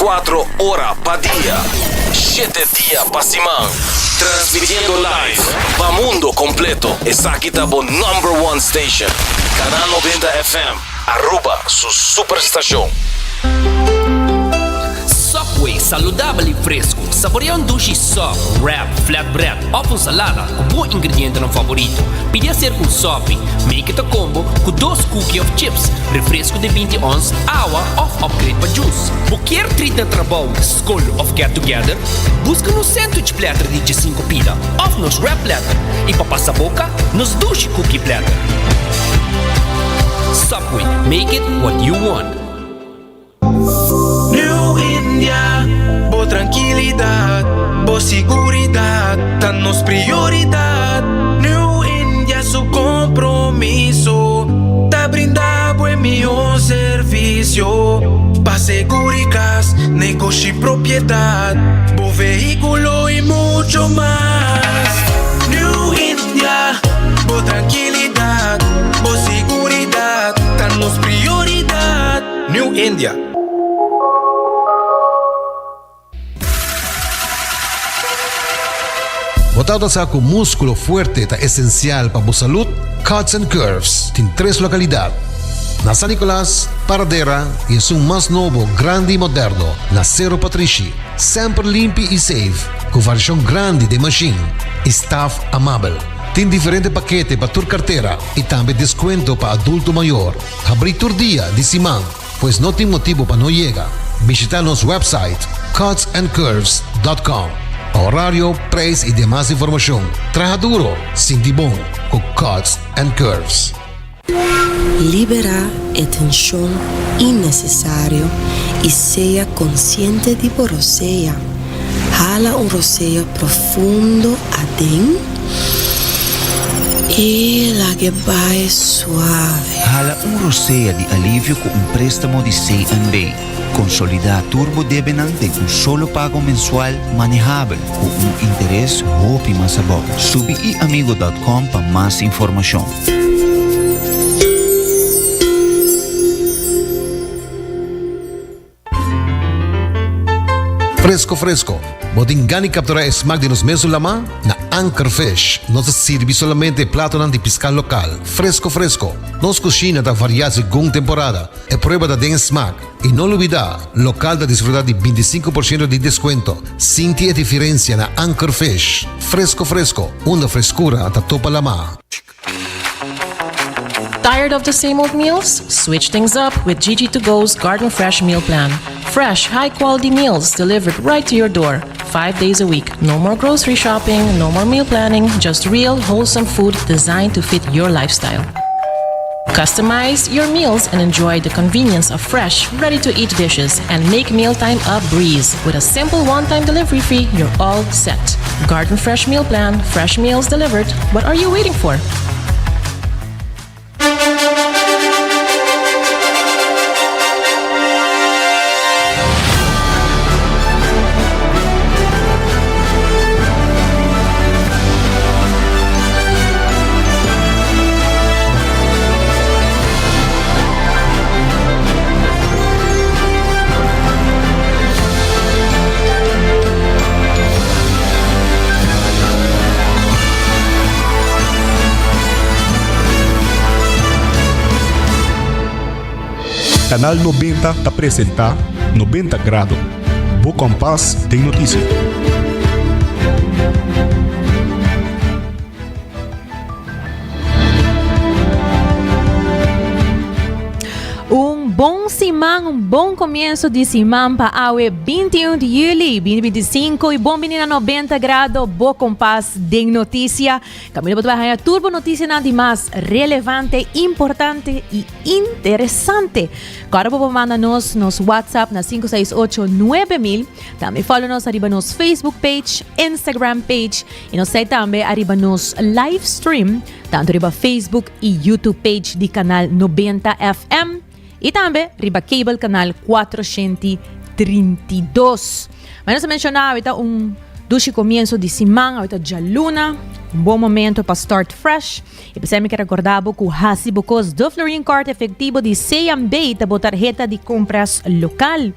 24 ora pa dia, shete dia pa siman. Transmitiendo live pa mundo completo. Esaki ta bo number one station. Canal 90 FM, Aruba su superstacion. Subway, saludabel y fresco. Saborea un dushi sub, wrap, flatbread of un salada cu bo ingredientenan favorito. Pidi hacer cu un sopi. Make it a combo cu dos cookie of chips, refresco di 20 ons, awa of upgrade pa juice. Bo kier treat na trabou, scol of get together? Busca nos sandwich platter di 15 pida of nos wrap platter y pa pasa boca, nos dushi cookie platter. Subway, make it what you want. New India, bo trankilidat, bo siguridat ta nos prioridat. New India su kompromiso ta brinda bo e mihó servisio pa seguri kas, negoshi, propiedat, bo vehíkulo i mucho mas. New India, bo trankilidat, bo siguridat ta nos prioridat. New India. Bo tabata sa ku múskulo fuerte ta esensial pa bo salud? Cuts and Curves tin tres lokalidat, na San Nicolas, Paradera i esun mas nobo, grandi i moderno, na Sero Patrishi. Semper limpi i safe, ku variashon grandi den mashin i staf amabel. Tin diferente pakete pa tur kartera i tambe deskuento pa adulto mayor. Habrí tur dia di siman, pues no tin motibu pa no yega. Bishita nos website cutsandcurves.com pa horario, prijs y demas informacion. Traha duro, sinti bon cu Cuts and Curves. Liberá e tenshon innesesario i sea konsiente di bo rosea. Hala un rosea profundo aden i lag'e bai suave. Hala un rosea di alivio ku un préstamo di CNB. Konsolidá tur bo debenan den un solo pago mensual manehabel ku un interes hopi mas abou. Subi iamigo dòt kòm pa mas informashon. Fresco fresco, bo tin gana di captura e smaak di nos mesun lama? Na Anchor Fish nos ta sirbi solamente e platonan di pisca local, fresco fresco. Nos cushina ta varia segun temporada, e prueba ta den e smaak. Y no lubida, local ta disfruta di 25 por ciento di descuento. Sinti e diferencia na Anchor Fish. Fresco fresco, unda frescura ta topa lama. Tired of the same old meals? Switch things up with Gigi to Go's Garden Fresh Meal Plan. Fresh, high quality meals delivered right to your door, five days a week. No more grocery shopping, no more meal planning, just real, wholesome food designed to fit your lifestyle. Customize your meals and enjoy the convenience of fresh, ready to eat dishes and make mealtime a breeze. With a simple one time delivery fee, you're all set. Garden Fresh Meal Plan, fresh meals delivered. What are you waiting for? Canal 90 ta presenta 90 Grado, bo kompas den notisia. Un bon siman, un bon comienzo di siman pa awe 21 di juli 2025 y bon bini na 90 grado bo kompas den noticia. Camino bo ta haya tur bo noticianan di mas relevante, importante y interesante. Kòrda bo por manda nos nos WhatsApp na 568 9000. Tambe follow nos ariba nos Facebook page, Instagram page y nos sai tambe ariba nos live stream, tanto riba Facebook y YouTube page di Canal 90 FM y tambe riba cable canal 432. Maar nos a menciona ahorita un dushi comienzo di siman, ahorita djaluna, un bon momento pa start fresh. Y pesey mi ke recorda bo cu haci bo cos de Florin Card efectivo di CMB ta bo tarheta di compras local.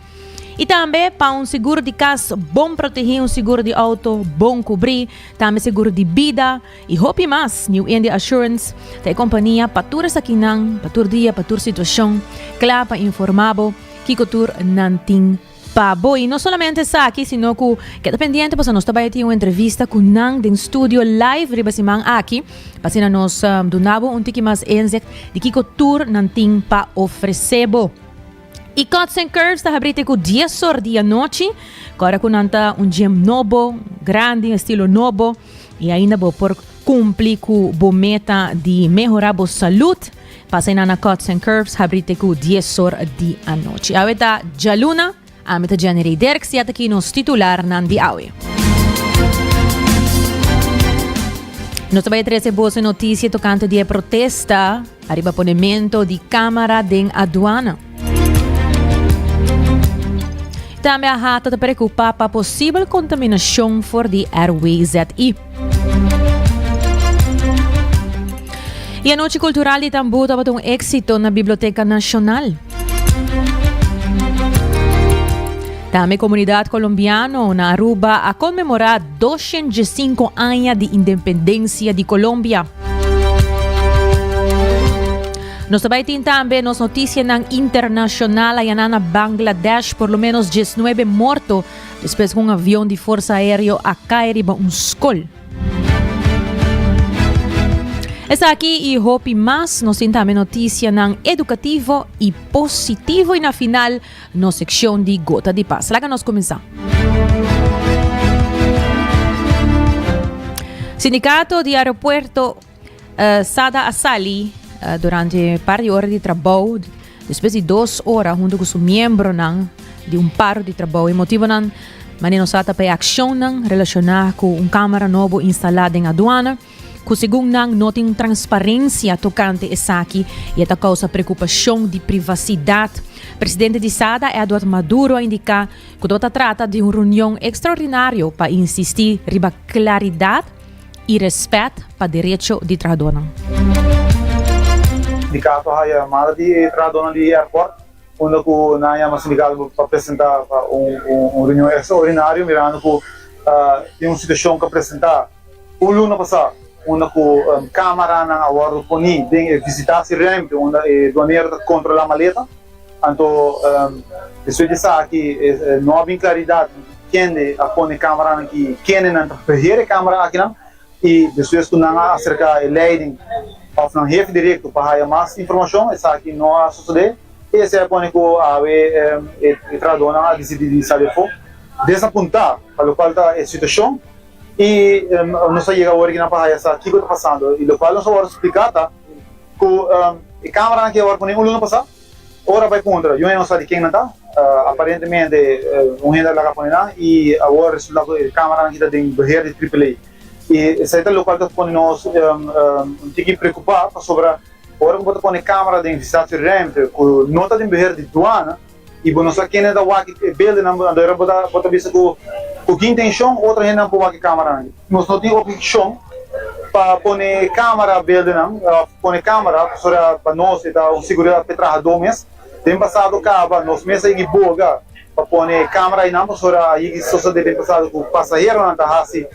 Y tambe pa un seguro di cas bon protegi, un seguro di auto bon cubri, tambe seguro di bida y hopi mas. New India Assurance ta e compania pa tur esakinan, pa tur dia, pa tur situacion, cla pa informa bo kico tur nan tin pa bo. Y no solamente esaki, sino cu keda pendiente pasobra nos ta bay tin un entrevista cu nan den studio live riba siman aki, pa asina nos duna bo un tiki mas inzicht di kico tur nan tin pa ofrece bo. Y Cuts and Curves ta habri te cu dies or di anochi. Cora cu nan ta un gym nobo, grandi, estilo nobo. Y ainda bo por cumpli cu bo meta di mehora bo salud. Pasa einan na Cuts and Curves, habri te cu dies or di anochi. Awe ta djaluna, ami ta Jenny Rey Derks y ataki nos titularnan di awe. Nos ta bay trece boso noticia tocante di e protesta Ariba ponemento di camara den aduana. Tambe AHATA ta preocupa pa posibel contaminacion for di RWZI. E anochi cultural di Tambú tabata un éxito na Biblioteca Nacional. Tambe comunidad colombiano na Aruba a conmemora 205 aña di independencia di Colombia. Nos ta bai tin tambe nos noticianan internacional ayanan na Bangladesh por lo menos 19 morto despues cu un avion di Forza Aereo a cay riba un scol. Esaki y hopi mas nos tin tambe noticianan educativo y positivo y na final nos seccion di Gota di Paz. Laga nos cuminsa. Sindicato di aeropuerto uh, Sada a sali uh, durante par di ora di trabou, despues di dos ora hunto cu su miembronan di un paro di trabou. E motivonan manera nos sa ta pa e accionnan relaciona cu un camera nobo instala den aduana. Ku segun nan no tin transparensia tokante esaki i e ta kousa preokupashon di privasidat. Presidente di SADA, Edward Maduro a indiká ku tabata trata di un reunion ekstraordinario pa insistí riba klaridat i rèspèt pa derecho di trahadónan. Sindikato a haya yamada di e trahadónan di airport unda ku nan a yama sindikato pa presentá pa un reunion ekstraordinario mirando ku tin un situashon ku a presentá. Un luna pasá, unda ku kamaranan a wòrdu poní den e visitatieruimte unda e duanero ta kontrolá maleta. Anto despues di esaki no a bin klaridat kende a pone kamaranan aki, kendenan ta beheer e kamara akinan i despues ku nan a aserká e leiding òf nan hefe direkto pa haya mas informashon esaki no a sosodé i esei a pone ku awe e trahadónan a disidí di sali afó desapuntá pa lokual ta e situashon. I nos a yega awor aki nan pa haya sa kiko ta pasando. I lokual nos a wòrdu spliká ta ku e kameranan ku a wòrdu pone un luna pasá, ora bai puntra, yu hende no sa di ken nan ta. Aparentemente un hende a laga pone nan i awor resulta ku e kameranan aki ta den beheer di Triple A. I esei ta lokual ta pone nos un tiki preokupá pasobra ora ku bo ta pone kamera den visitatieruimte ku no ta den beheer di duana, I bo no sa kende ta wak e beeldennan, anto era bo ta bo ta bisa ku ku ki intenshon otro hendenan por wak e kameranan aki. Nos no tin objekshon pa pone kamera beeldennan òf pone kamera pasobra pa nos e ta un seguridat pa e trahadó mes. Den pasado kaba nos mes a yegi boga pa pone kamera einan pasobra a yegi sosodé den pasado ku pasaheronan ta hasi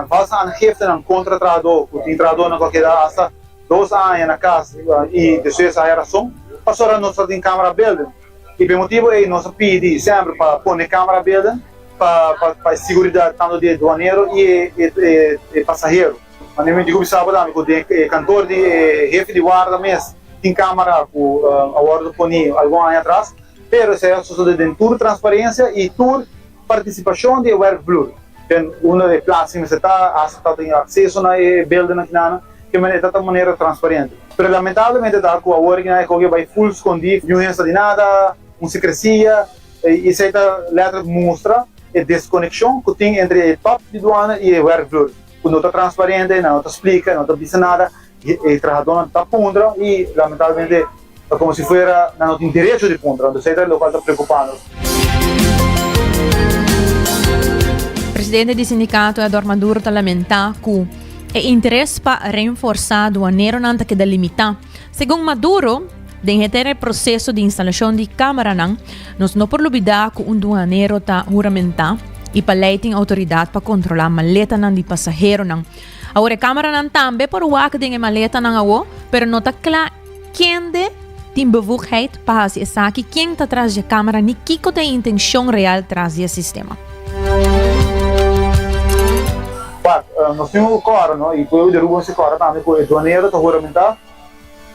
falsa aangiftenan kontra trahadó ku tin trahadónan ku a keda asta Dos aña na kas i despues a haya rason pasobra nos ta tin camera beelden i pa e motibu ei nos a pidi semper pa pone camera beelden pa pa e seguridad tanto di e duanero i e e pasahero. Manera mi di ku bisaba tambe ku den e kantor di e hefe di warda mes tin camera ku a wordo poni algun aña atras pero esei a sosode den tur transparencia i tur partisipashon di e werkvloer den unda e plats mester ta hasta ta tin akseso na e beeldennan kinana. Ke manera ta ta manera transparente. Pero lamentablemente ta ku awor kinan e koke bai full skondí, niun hende sa di nada, un sekresia, i esei ta letterlijk mustra e deskonekshon ku tin entre e top di duana i e werkvloer, ku no ta transparente, nan no ta splika, nan no ta bisa nada, e trahadónan ta puntra i lamentablemente Ta como si fuera nan no tin derecho di puntra, entonces esey ta locual ta preocupa nos. Presidente di sindicato Edward Maduro ta lamenta cu e interes pa reenforsa duaneronan ta keda limita. Segun Maduro, Den henter e proseso di instalashon di kameranan, nos no por lubidá ku un duanero ta huramentá i pa lei tin outoridat pa kontrolá maletanan di pasaheronan. Awor e kameranan tambe por wak den e maletanan awo, pero no ta kla kende tin bevoegheid pa hasi esaki, ken ta tras dje kamera ni kiko ta e intenshon real tras di e sistema. Wak, nos tin un kòrda, no? I pueblo di Aruba mester kòrda tambe ku e duanero ta huramentá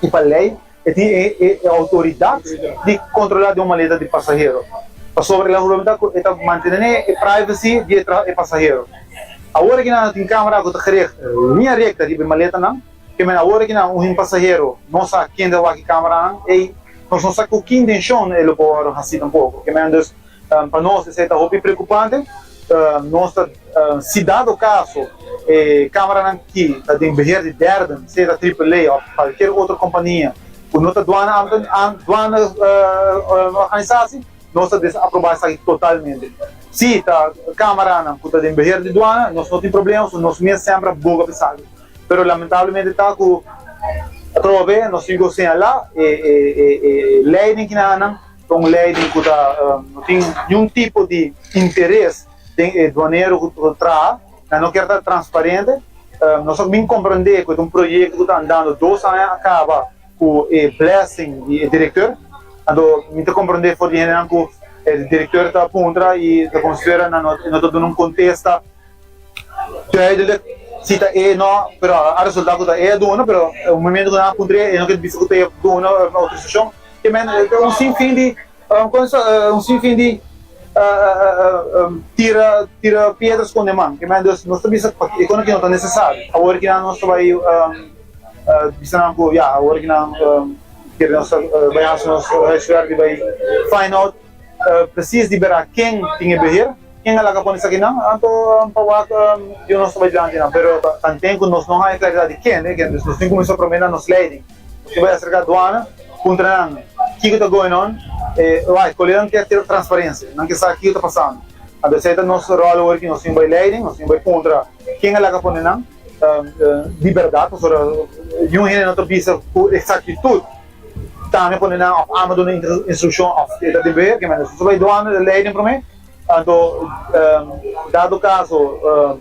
i pa lei e tin e outoridat di kontrolá den un maleta di pasahero. Pasobra el a huramentá ku e ta mantené e privacy di e pasahero. Awor aki nan tin kamera ku ta gericht liña rekta riba e maletanan. Ke men awor aki nan un hin pasahero no sa ken ta wak e kameranan ei nos no sa ku ki intenshon e lo por hasi tampoko. Ke men dus Pa nos esei ta hopi preokupante. Nos ta, si dado kaso e kameranan ki ta den beheer di derden, sea ta Triple A òf kualkier otro kompania ku no ta duana duana organisasi, nos ta desaprobá esaki totalmente. Si ta kameranan ku ta den beheer di duana, nos no tin problema, so nos mes semper a boga pa esaki. Pero lamentablemente ta ku atrobe nos tin ku señalá e leynan kinanan. Ta un leiding ku ta no tin niun tipo di interes den e duanero ku ta traha, nan no kier ta transparente. Nos a bin komprendé ku e ta un proyekto ku ta andando dos aña a kaba ku e blessing di e direkteur. Anto mi ta komprendé for di hendenan ku e direkteur ta puntra i ta konsidera nan no ta duna un kontesta duidelijk si ta e no, pero a resulta ku ta e a duna, pero e momento ku nan a puntr'é e no ke bisa ku ta e a duna outorisashon. Ke men ta un sinfin di un sinfin di tira tira piedra skonde man. Ke men dus nos ta bisa e kono ki no ta nesesario. Awor ki nan nos ta bai bisa nan ku ya awor ki nan kere nos ta bai hasi nos huiswerk di bai find out presis di bera ken tin e beheer, ken a laga pone esakinan anto pa wak di nos ta bai dilanti nan. Pero tanten ku nos no haña klaridat di ken, dus nos tin kuminsá promé na nos leiding. Nos bai aserka aduana, puntra nan kiko ta going on. E wai, kolenan ke ter transparensia, nan ke sa kiko ta pasando. Anto esei ta nos ròl awor ki nos tin bai leiding, nos tin bai puntra ken a laga pone nan di bèrdat, pasobra niun hende no ta bisa ku eksaktitut ta ami a pone nan òf ami a duna instrukshon òf e ta deber. Ke manera nos bai aduana leiding promé. Anto dado kaso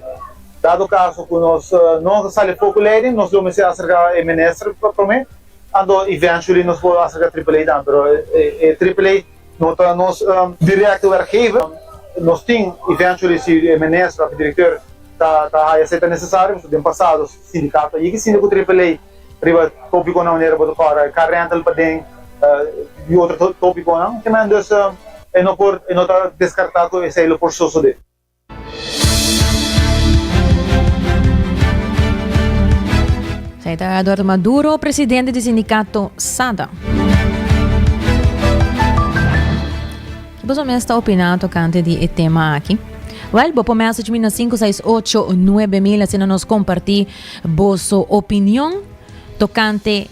dado kaso ku nos no sali afó ku leiding nos lo mester aserka e minister promé anto eventually nos por aserka Triple A tambe pero e Triple A no ta nos directe werkgever nos tin eventually si e minister of e directeur ta ta haya esei ta necesario pasobra den pasado sindikato a yega sinta ku Triple A riba topikonan manera bo ta kòrda car rental paden i otro topikonan te men dus e no por e no ta deskartá ku esei lo por sosodé. Esei ta Eduardo Maduro, presidente di sindikato SADA. Ki boso mes ta opiná tokante di e tema aki? Wèl, bo por message mi na 568 9000 asina nos kompartí Boso opinion tokante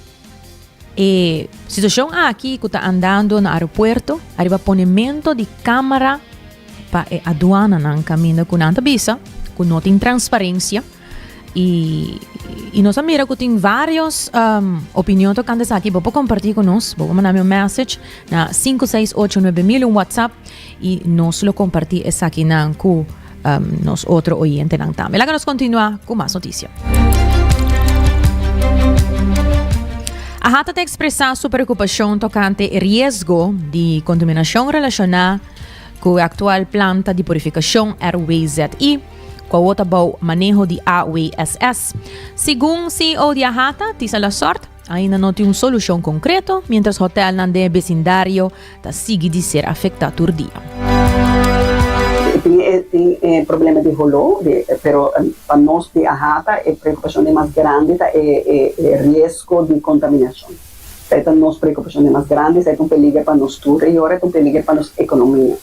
e situashon aki ku ta andando na aeropuerto ariba ponemento di kamera pa e aduananan kaminda ku nan ta bisa ku no tin transparensia i i nos a mira ku tin varios opinion tokante esaki. Bo por kompartí ku nos, bo por manda mi un message na sinku seis ocho nuebe mil un whatsapp i nos lo kompartí esakinan ku nos otro oyentenan tambe. Laga nos continua cu mas noticia. AHATA ta expresa su preocupacion tocante e riesgo di contaminacion relaciona cu e actual planta di purificacion RWZI, cu awor ta bou maneho di AWSS. Segun CEO di AHATA, Tisa Lasort, ainda no tin un solucion concreto, mientras hotelnan den e becindario ta sigui di ser afektá tur dia. Tin e tin e problema di holó, di pero pa nos di AHATA e preokupashon di mas grandi ta e e e riesgo di kontaminashon. Esei ta nos preokupashon di mas grandi, esei ta un peliger pa nos tur i ora e ta un peliger pa nos ekonomia.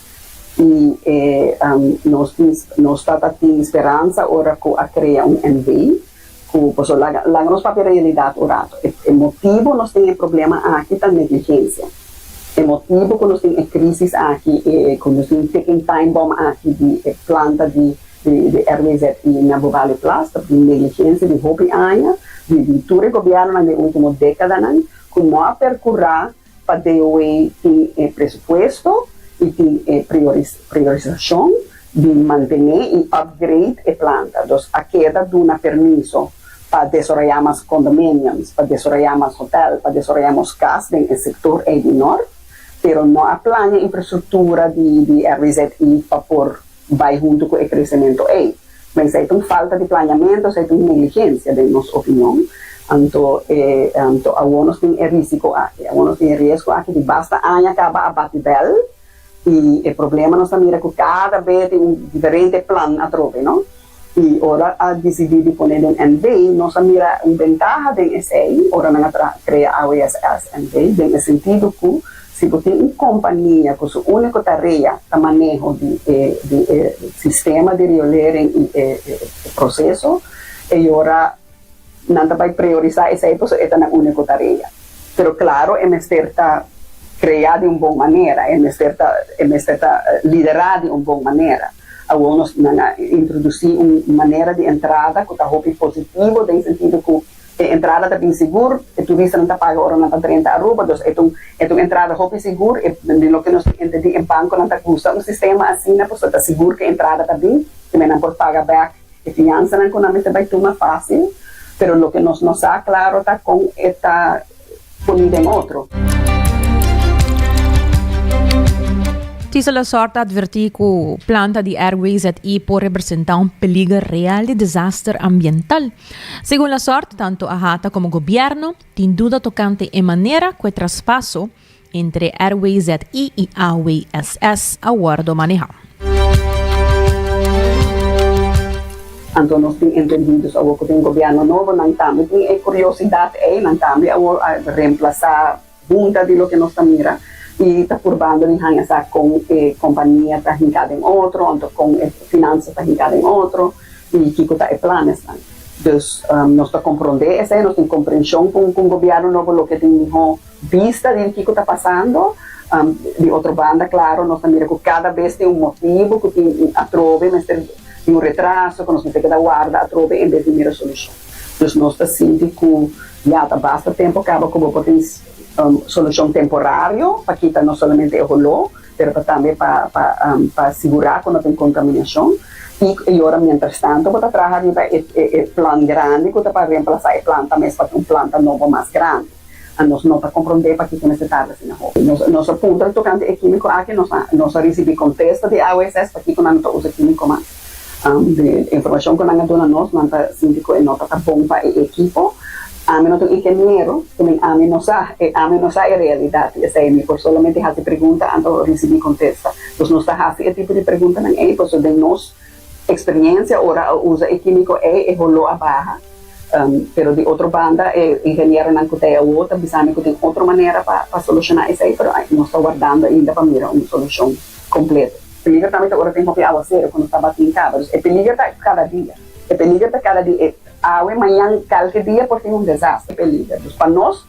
I e nos tin nos ta ta tin speransa ora ku a krea un NV ku pasobra laga laga nos papia realidat un rato. E e motibu nos tin e problema aki ta negligensia. E motibu ku nos tin e krisis aki e ku nos tin ticking time bomb aki di e planta di di di RWZI na Bubali Plas ta di negligensia di hopi aña di di tur e gobièrnunan den ultimo dekadanan ku no a perkurá. pa DOW tin e presupuesto i tin e priorisashon di mantené i upgrade e planta. Dus a keda duna permiso pa desaroyá mas condominiums, pa desaroyá mas hotel, pa desaroyá mos kas den e sektor ei di nort, pero no a plania infrastruktura di di RWZI pa por bai huntu ku e kresementu ei. Ma esei ta un falta di planiamentu, esei ta un negligensia den nos opinion. Anto e anto awor nos tin e risiko aki, awor nos tin e riesgo aki di basta aña kaba a bati bèl i e problema nos ta mira ku kada be tin un diferente plan atrobe no. I ora a disidí di pone den NV nos a mira un bentaha den esei ora nan a traha krea AWSS NV den e sentido ku Si bo tin un kompania ku su úniko tarea ta maneho di e di e sistema di riolering i e e proseso, e ora nan ta bai priorisá esei pasobra e ta nan úniko tarea. Pero klaro e mester ta kreá di un bon manera, e mester ta e mester ta liderá di un bon manera. Awor nos nan a introdusí un manera di entrada ku ta hopi positivo den sentido ku E entrada ta bin sigur, e turistanan ta paga ora nan ta drenta Aruba, dus e ta un e ta un entrada hopi sigur, e di loke nos tin entendí e bankonan ta gusta un sistema asina pasobra ta sigur ku e entrada ta bin, tambe nan por paga bèk e fiansanan ku nan mester bai tuma fásil, pero loke nos no sa klaro ta kon e ta poni den otro. Tisa Lasort a advertí ku planta di RWZI por representá un peliger real di desaster ambiental. Segun Lasort, tantu AHATA komo gobièrnu tin duda tokante e manera ku e traspaso entre RWZI i AWSS a wòrdu manehá. Anto nos tin entendidos awor ku tin gobièrnu nobo, nan tambe tin e kuriosidat ei, nan tambe awor a remplasá hunta di loke nos ta mira i ta purbando di haña sa kon e kompania ta hinká den otro, anto kon e finansa ta hinká den otro i kiko ta e planesnan. Dus nos ta komprondé esei, nos tin komprenshon ku un gobièrnu nobo loke tin mihó bista di kiko ta pasando. Di otro banda, klaro, nos ta mira ku kada bes tin un motibu ku tin atrobe mester tin un retraso ku nos mester keda warda atrobe en bes di mira solushon. Dus nos ta sinti ku ya ta basta tempu kaba ku bo por tin solushon temporario pa kita no solamente e holó, pero pa tambe pa pa pa sigurá ku no tin kontaminashon. I e ora mientrastanto bo ta traha riba e e plan grandi ku ta pa remplasá e planta mes pa un planta nobo mas grandi. A nos no ta komprondé pakiko mester tarda asina hopi. Nos nos a puntra tokante e kímiko aki, nos a nos a risibí kontesta di AWSS pakiko nan no ta usa kímiko mas. Di informashon ku nan a duna nos, nan ta sinti ku e no ta ta bon pa e ekipo. Ami no ta un ingeniero, te men ami no sa, e ami no sa e realidat di esei. Mi por solamente hasi pregunta anto risibí kontesta. Dus nos ta hasi e tipo di preguntanan ei pasobra den nos eksperiencia ora a usa e kímiko ei e holó a baha. Pero di otro banda e ingenieronan ku ta ei awor ta bisa mi ku tin otro manera pa pa solushoná esei, pero nos ta wardando ainda pa mira un solushon kompleto. Peliger tambe ta ora tin hopi awaseru ku nos ta batin kaba. Dus e peliger ta kada dia. E peliger ta kada dia. E awe, mañan, kalke dia por tin un desaster. Peliger. Dus pa nos,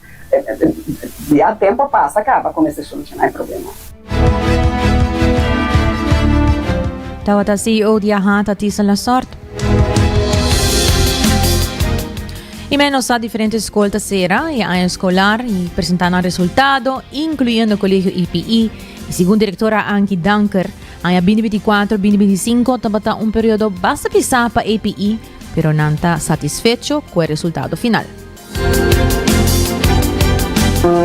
ya tempu a pasa kaba ku mester solushoná e problema. Tabata CEO di AHATA Tisa Lasort. I menos a diferente skol ta sera e aña eskolar i presentá nan resultado, inkluyendo Kolegio IPI. I segun direktora Ankie Danker, aña 2024, 2025 tabata un periodo basta pisá pa API, pero nan ta satisfecho ku e resultado final.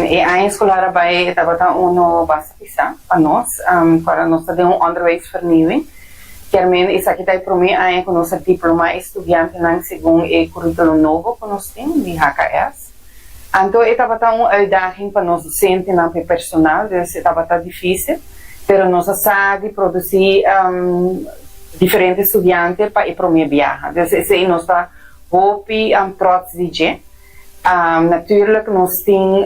E aña eskolar a bai e tabata uno basta pisá pa nos, para nos ta den un onderwijsvernieuwing. Kier men esaki ta e promé aña ku nos a diplomá e studiantenan segun e curriculum nobo ku nos tin di HKS. Anto e tabata un uitdaging pa nos docentenan, pa e personal, dus e tabata dificil, pero nos a sa di produci diferente studiante pa e prome biaha. Dus esey nos ta hopi trots di dje. Natuurlijk nos tin,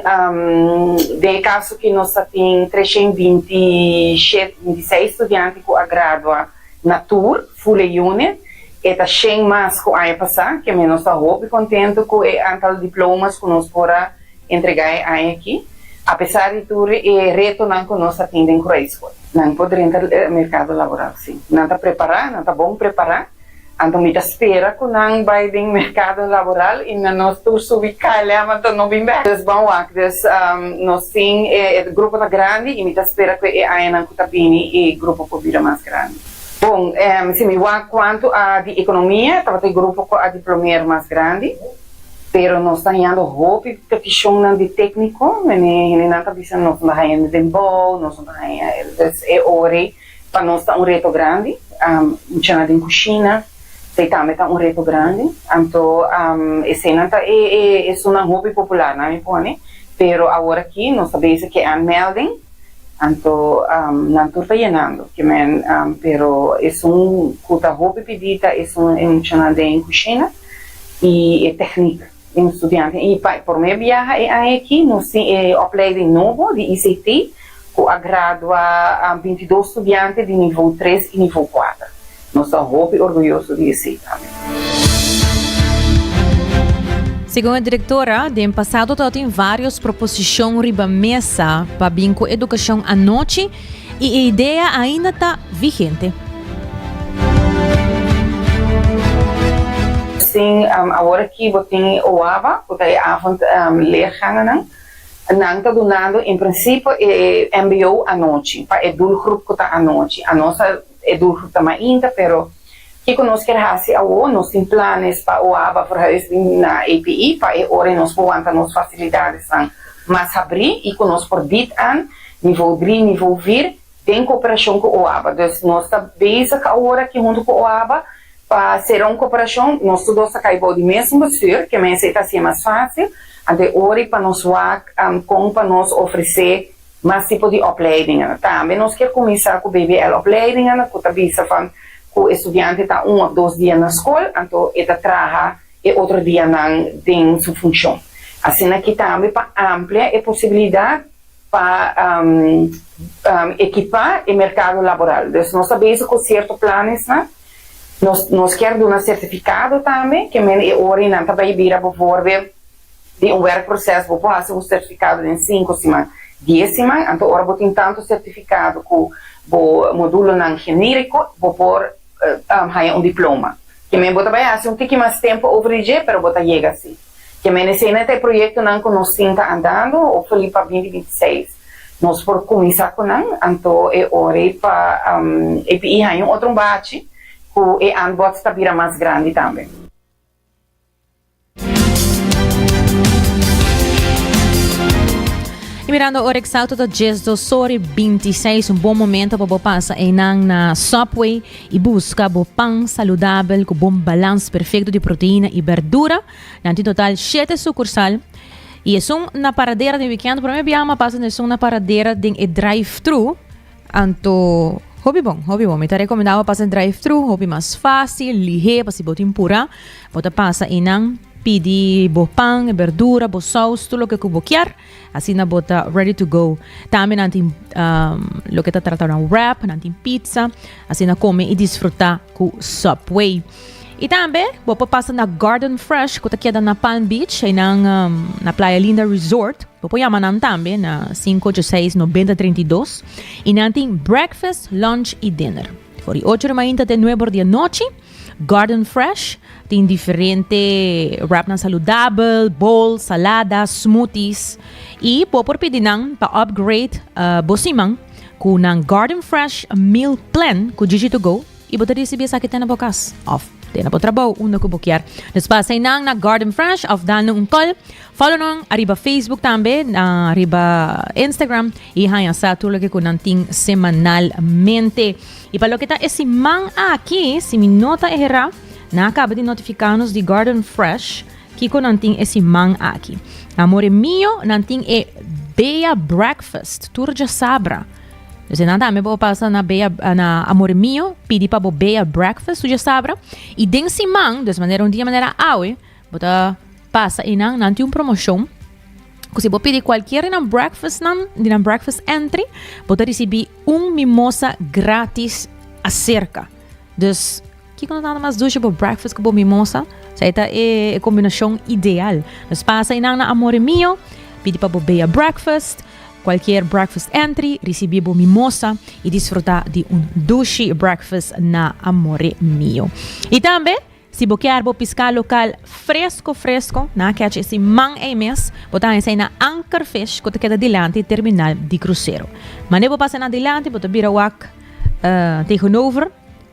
den e caso ki nos ta tin 327, 26 studiante cu a gradua na tur, full e unit. E ta shen mas ku aña pasá, ke mi nos ta hopi kontentu ku e antal diplomas ku nos por a entregá e aña aki, apesar di tur e retonan ku nos a tin den Kruiskol. Nan por drenta merkado laboral, sí. Nan ta prepará, nan ta bon prepará. Anto mi ta spera ku nan bai den merkado laboral i na nos tur subi KLM anto no bin bek. Dus ban wak. Dus nos tin e grupo ta grandi i mi ta spera ku e añanan ku ta bini e grupo por bira mas grandi. Bon, si mi wak kuantu a di ekonomia tabata e grupo ku a diplomeer mas grandi, pero nos ta hañando hopi petishonnan di tékniko, hendenan ta bisa nos no ta haña den bou, nos no ta haña, dus e ora ei Pa nos ta un reto grandi, muchanan den kushina, esei tambe ta un reto grandi. Anto eseinan ta e esunnan hopi popular nan mi pone, pero awor aki nos ta bezig ke aanmelding, anto nan tur ta yenando. Ke men, pero esun ku ta hopi pidi ta esun e muchanan den kushina i e teknik den studiante. I pa prome biaha e aña aki nos tin e opleiding nobo di ICT. ku a gradua bintidos studiante di nivo tres i nivo kuater. Nos ta hopi orguyoso di esei tambe. Segun e direktora, den pasado tabatin vários proposishon riba mesa pa bin ku edukashon anochi i e idea ainda ta vigente. Sin awor aki bo tin e OABA ku ta e avond leergangennan. Nan ta dunando en principio e mbo anochi, pa e doelgroep cu ta anochi. Anos a e doelgroep ta mainta, pero kico nos kier haci awo, nos tin planes pa OABA verhuis bin na API, pa e ora nos por wanta nos facilidadesnan mas habri y cu nos por bied aan niveau drie, niveau vier, den cooperacion cu OABA. Dus nos ta bezig awor aki hunto cu OABA Pa sera un koperashon, nos tur dos ta kai bou di mesun bestuur, ke mester e ta hasié mas fásil. Anto e ora pa nos wak kon pa nos ofresé mas tipo di opleidingen. Tambe nos kier kuminsá ku BBL opleidingen, ku ta bisa van ku e studiante ta un òf dos dia na skol, anto e ta traha e otro dianan den su funshon. Asina aki tambe pa amplia e posibilidat. pa ekipá e merkado laboral. Dus nos ta bezig ku sierto planesnan. Nos nos kier duna sertifikado tambe, ke men e ora nan ta bai bira bovoorbeeld di un werkproces bo por hasi un sertifikado den sinku siman, dies siman, anto ora bo tin tantu sertifikado ku bo modulonan genériko bo por haña un diploma. Ke men bo ta bai hasi un tiki mas tempu over di dje pero bo ta yega si. Ke men esei ta e proyektonan ku nos tin ta andando, hopefully pa binti bintiseis nos por kuminsá ku nan, anto e ora ei pa API haña un otro bachi ku e aanbod ta bira mas grandi tambe. Y mirando ora exacto ta 12 ora y 26, un bon momento pa bo pasa einan na Subway y busca bo pan saludabel cu bon balans perfecto di proteína y berdura. Nan tin total shete sucursal y esun na Paradera den weekend prome biaha mi a pasa esun na Paradera den e drive thru anto hopi bon hopi bon mi ta recomenda bo pasa drive thru hopi mas facil lihe pa si bo tin pura bo ta pasa eynan pidi bo pan e berdura bo saus tur loke cu bo kier asina bo ta ready to go tambe nan tin loke ta trata nan wrap nan tin pizza asina come y disfruta cu Subway. Y tambe bo por pasa na Garden Fresh cu ta keda na Palm Beach, einan na Playa Linda Resort. Bo por yama nan tambe na 586 90 32 y nan tin breakfast, lunch y dinner. For di ocho di mainta te nuebe or di anochi. Garden Fresh tin diferente wrapnan saludabel, bowl, salada, smoothies y bo por pidi nan pa upgrade bo siman cu nan Garden Fresh Meal Plan cu Gigi to Go. I bo ta risibi esaki te na bo kas òf te na bo trabou, unda ku bo kier. Dus pasa einan na Garden Fresh òf dal nan un kòl. Follow nan ariba Facebook tambe, ariba Instagram i haña sa tur loke ku nan tin semanalmente. I pa loke ta e siman aki, si mi no ta eherá, nan a kaba di notifiká nos di Garden Fresh kiko nan tin e siman aki. Amore mio, nan tin e Bea Breakfast tur djasabra. Entonces nan tambe bo pasa na Bea na Amore Mio, pidi pa bo Bea breakfast, tu ya sabra. Y den siman, dus manera un dia manera awe, bo ta pasa y nan nan tin un promocion. Ku si bo pidi cualquier di nan breakfast nan, di nan breakfast entry, bo ta ricibi un mimosa gratis acerca. Dus kiko no nada mas dushi bo breakfast ku bo mimosa? Sa e ta e, e combinacion ideal. Dus pasa y nan na Amore Mio, pidi pa bo Bea breakfast. cualkier breakfast entry, ricibi bo mimosa y disfruta di un dushi breakfast na Amore Mio. Y tambe, si bo kier bo pisca local fresco fresco, nan a catch e siman ey mes, bo ta haña esey na Anchor Fish cu ta keda dilanti terminal di crucero. Mane bo pasa nan dilanti, bo ta bira wak tegenover,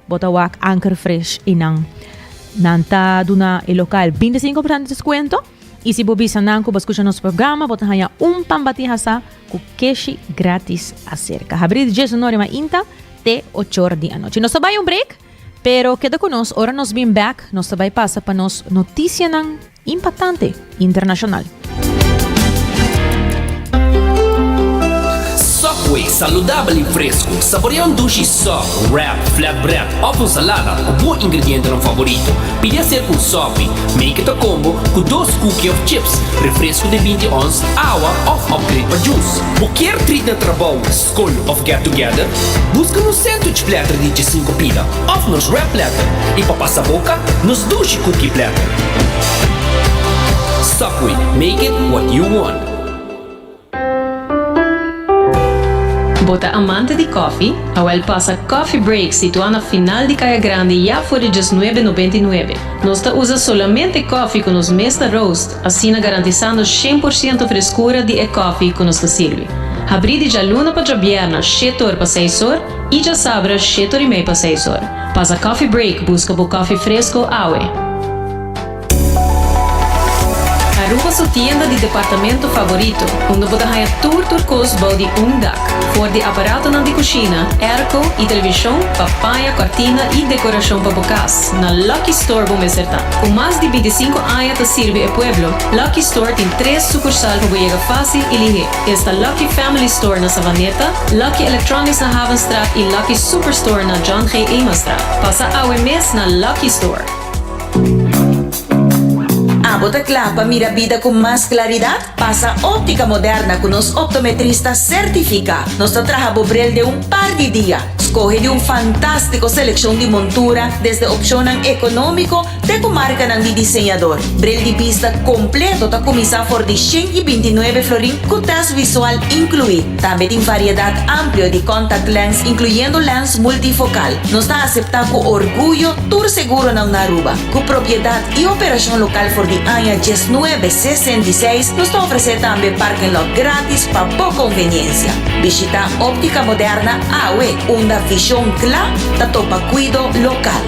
bo ta wak Anchor Fish y nan nan ta duna e local 25% di descuento. Y si bo bisa nan cu bo scucha nos programa, bo ta haña un pan bati hasa cu keshi gratis acerca. Habri di diesunor di mainta te ochor di anochi. Nos ta bay un break, pero keda cu nos. Ora nos bin back, nos ta bay pasa pa nos noticianan impactante internacional. Subway, saludabel y fresco. Saborea un dushi sub, wrap, flatbread of un salada cu bo ingredientenan favorito. Pidi acerca un Subway. Make it a combo cu dos cookie of chips, refresco di 20 ons, awa of upgrade pa juice. Bo kier treat na trabou, scol of get together? Busca nos sandwich platter di 15 pida of nos wrap platter y pa pasa boca, nos dushi cookie platter. Subway, make it what you want. Bo ta amante di koffie? Awel pasa Coffee Break situá na final di Kaya Grandi ya for di diesnuebe nobenta i nuebe. Nos ta usa solamente koffie ku nos mes ta roast, asina garantisando shen por siento freskura di e koffie ku nos ta sirbi. Habrí di djaluna pa djabièrna shete or pa seis or i djasabra shete or i mei pa seis or. Pasa Coffee Break buska bo koffie fresko awe. Aruba su tienda di departamento favorito, unda bo ta haña tur tur kos bou di un dak. For di aparatonan di kushina, airco i televishon pa paña, kòrtina i dekorashon pa bo kas, na Lucky Store bo mester ta. Ku mas di bintisinku aña ta sirbi e pueblo, Lucky Store tin tres sukursal pa bo yega fásil i lihé. Esta Lucky Family Store na Savaneta, Lucky Electronics na Havenstraat i Lucky Superstore na John G. Emastraat. Pasa awe mes na Lucky Store! Abo ta kla pa mira bida ku mas klaridat? Pasa Óptica Moderna ku nos optometrista sertifiká. Nos ta traha bo bril den un par di dia. Skohe di un fantástiko selekshon di montura, desde opshonnan ekonómiko te ku markanan di diseñador. Bril di bista kompleto ta kuminsá for di 129 florin ku tèst visual inkluí. Tambe tin variedat amplio di contact lens inkluyendo lens multifokal. Nos ta aseptá ku orguyo tur seguronan na Aruba. Ku propiedat i operashon lokal for di aña 1966, nos ta ofresé tambe parking lot grátis pa bo konveniensia. Bishitá Óptica Moderna awe, unda vishon kla ta topa kuido lokal.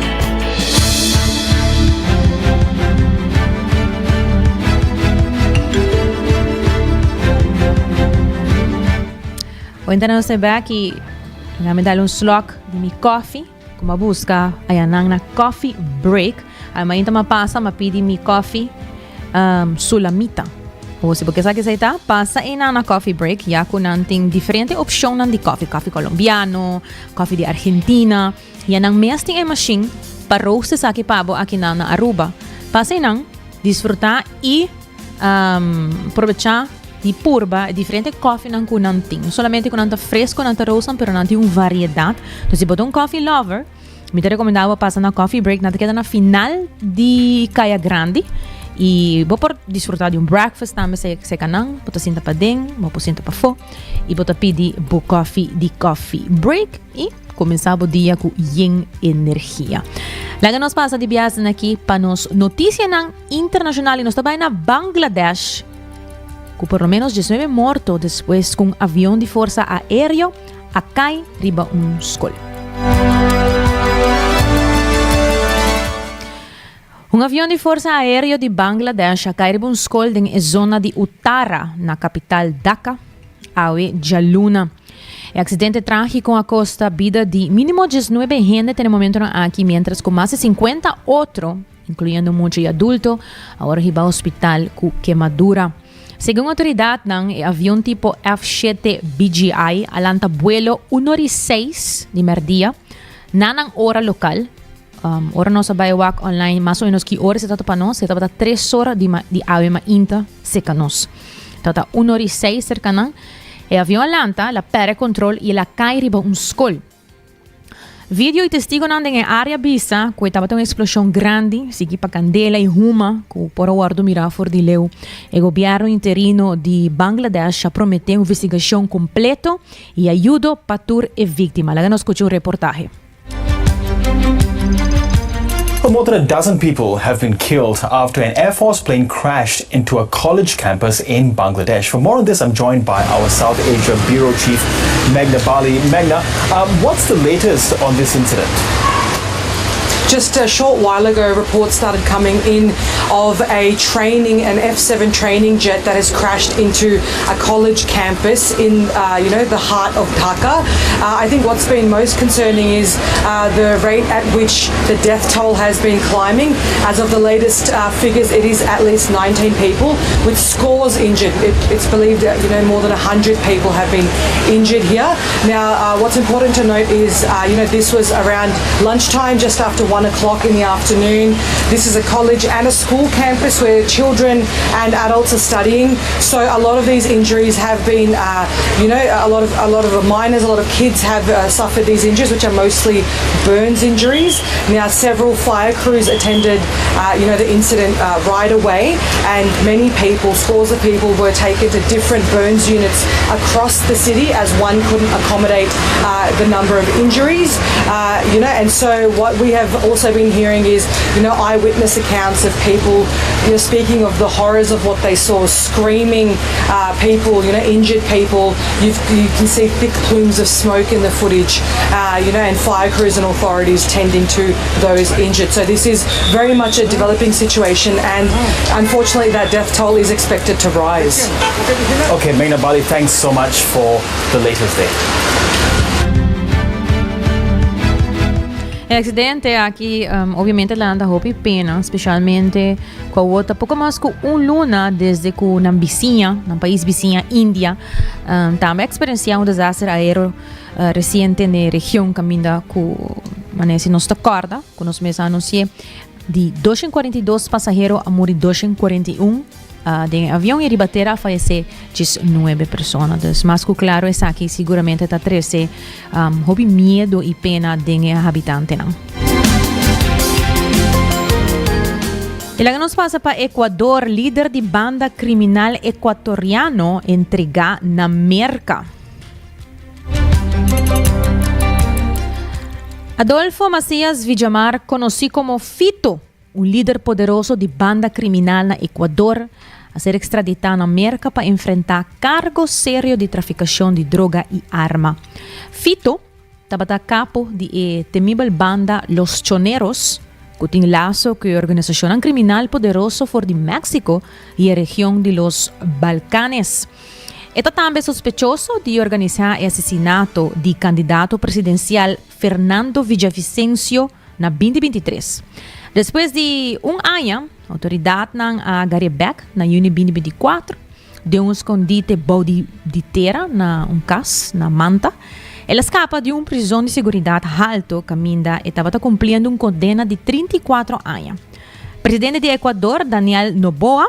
Hoy nos ta back y me dale un slok di mi coffee. Como a busca ayanan na coffee break. Ay mainta ma pasa ma pidi mi coffee um, sulamita. O si porque sa que ta, pasa ina na coffee break ya ku nan tin diferente opcionnan di coffee. Coffee colombiano, coffee di Argentina. Ya nan mes tin e machine pa roast esaki pa bo aki na Aruba. Pasa einan, disfruta y um, probecha di purba diferente koffienan ku nan tin. No solamente ku nan ta fresco, nan ta roastan, pero nan tin un variedad. Dus si bo ta un coffee lover, mi ta recomenda bo pasa na coffee break. Nan ta keda na final di Kaya Grandi. Y bo por disfruta di un breakfast tambe se, se kanan. Bo ta sinta paden, bo por sinta pafó. Y bo ta pidi bo coffee di coffee break. Y Kuminsá bo dia ku yen energia. Laga nos pasa di biasen aki pa nos notisianan internashonal i nos ta bai na Bangladesh ku por lo menos 19 morto despues ku un avion di forsa aéreo a kai riba un skol. Un avion di forsa aéreo di Bangladesh a kai riba un skol den e zona di Uttara na kapital Dhaka awe djaluna. E aksidente trágiko a kosta bida di mínimo 19 hende te na e momentonan aki, miéntras ku mas di 50 otro, inkluyendo mucha i adulto, a wòrdu hibá hospital ku kemadura. Segun outoridatnan, e avion tipo F-7 BGI a lanta buelo un ora i seis di mèrdia na nan ora lokal. Um, ora nos a bai wak online, mas o menos ki ora se tata pa nos, se tabata tres ora di, ma, di awe mainta seca nos. Tata un ora i seis cerca nan. E avion a lanta, la perde control y el a cai riba un school. Video y testigonan den e area bisa cu e tabata un explosion grandi, sigui pa candela y huma cu por a wordo mira for di leu. E gobierno interino di Bangladesh a promete un investigacion completo y ayudo pa tur e victima. Laga nos scucha un reportahe. Well, more than a dozen people have been killed after an Air Force plane crashed into a college campus in Bangladesh. For more on this, I'm joined by our South Asia Bureau Chief, Meghna Bali. Meghna, um, what's the latest on this incident? Just a short while ago, reports started coming in of a training, an F-7 training jet that has crashed into a college campus in, uh, you know, the heart of Dhaka. Uh, I think what's been most concerning is uh, the rate at which the death toll has been climbing. As of the latest uh, figures, it is at least 19 people, with scores injured. It, it's believed that, you know, more than 100 people have been injured here. Now, uh, what's important to note is, uh, you know, this was around lunchtime, just after one o'clock in the afternoon. This is a college and a school campus where children and adults are studying. So a lot of these injuries have been, uh, you know, a lot of a lot of minors, a lot of kids have uh, suffered these injuries, which are mostly burns injuries. Now, several fire crews attended, uh, you know, the incident uh, right away, and many people, scores of people, were taken to different burns units across the city as one couldn't accommodate uh, the number of injuries. Uh, you know, and so what we have also been hearing is, you know, eyewitness accounts of people, you know, speaking of the horrors of what they saw, screaming uh, people, you know, injured people. You've, you can see thick plumes of smoke in the footage, uh, you know, and fire crews and authorities tending to those injured. So this is very much a developing situation, and unfortunately, that death toll is expected to rise. Okay, Meghna Bali, thanks so much for the latest there. E accidente aki um, obviamente lanta hopi pena, specialmente cu awor ta poco mas cu un luna desde cu nan bisiña, nan pais bisiña India, um, tambe experiencia un desaster aéreo uh, reciente den region caminda cu manera si nos ta corda, cu nos mes a anuncié, di 242 pasahero a muri 241 uh, den e avion y riba tera a fayece djis nuebe persona. Dus mas cu claro esaki siguramente ta trece um, hopi miedo y pena den e habitantenan. Y laga nos pasa pa Ecuador, lider di banda criminal ecuatoriano entrega na Merca. Adolfo Macías Villamar, conoci como Fito, Un lider poderoso di banda kriminal na Ecuador a ser ekstraditá na Merka pa enfrentá kargo serio di trafikashon di droga i arma. Fito tabata kapo di e temibel banda Los Choneros, ku tin laso ku e organisashonnan kriminal poderoso for di Mexico i e region di Los Balcanes. E ta tambe sospechoso di organisá e asesinato di kandidato presidensial Fernando Villavicencio na 2023. Despues di un aña, outoridatnan a agar'é bèk na yüni 2024 den un skondite bou di di tera na un kas na Manta. El a skapa di un prizon di seguridat halto kaminda e tabata kumpliendo un kondena di 34 aña. Presidente di Ecuador, Daniel Noboa,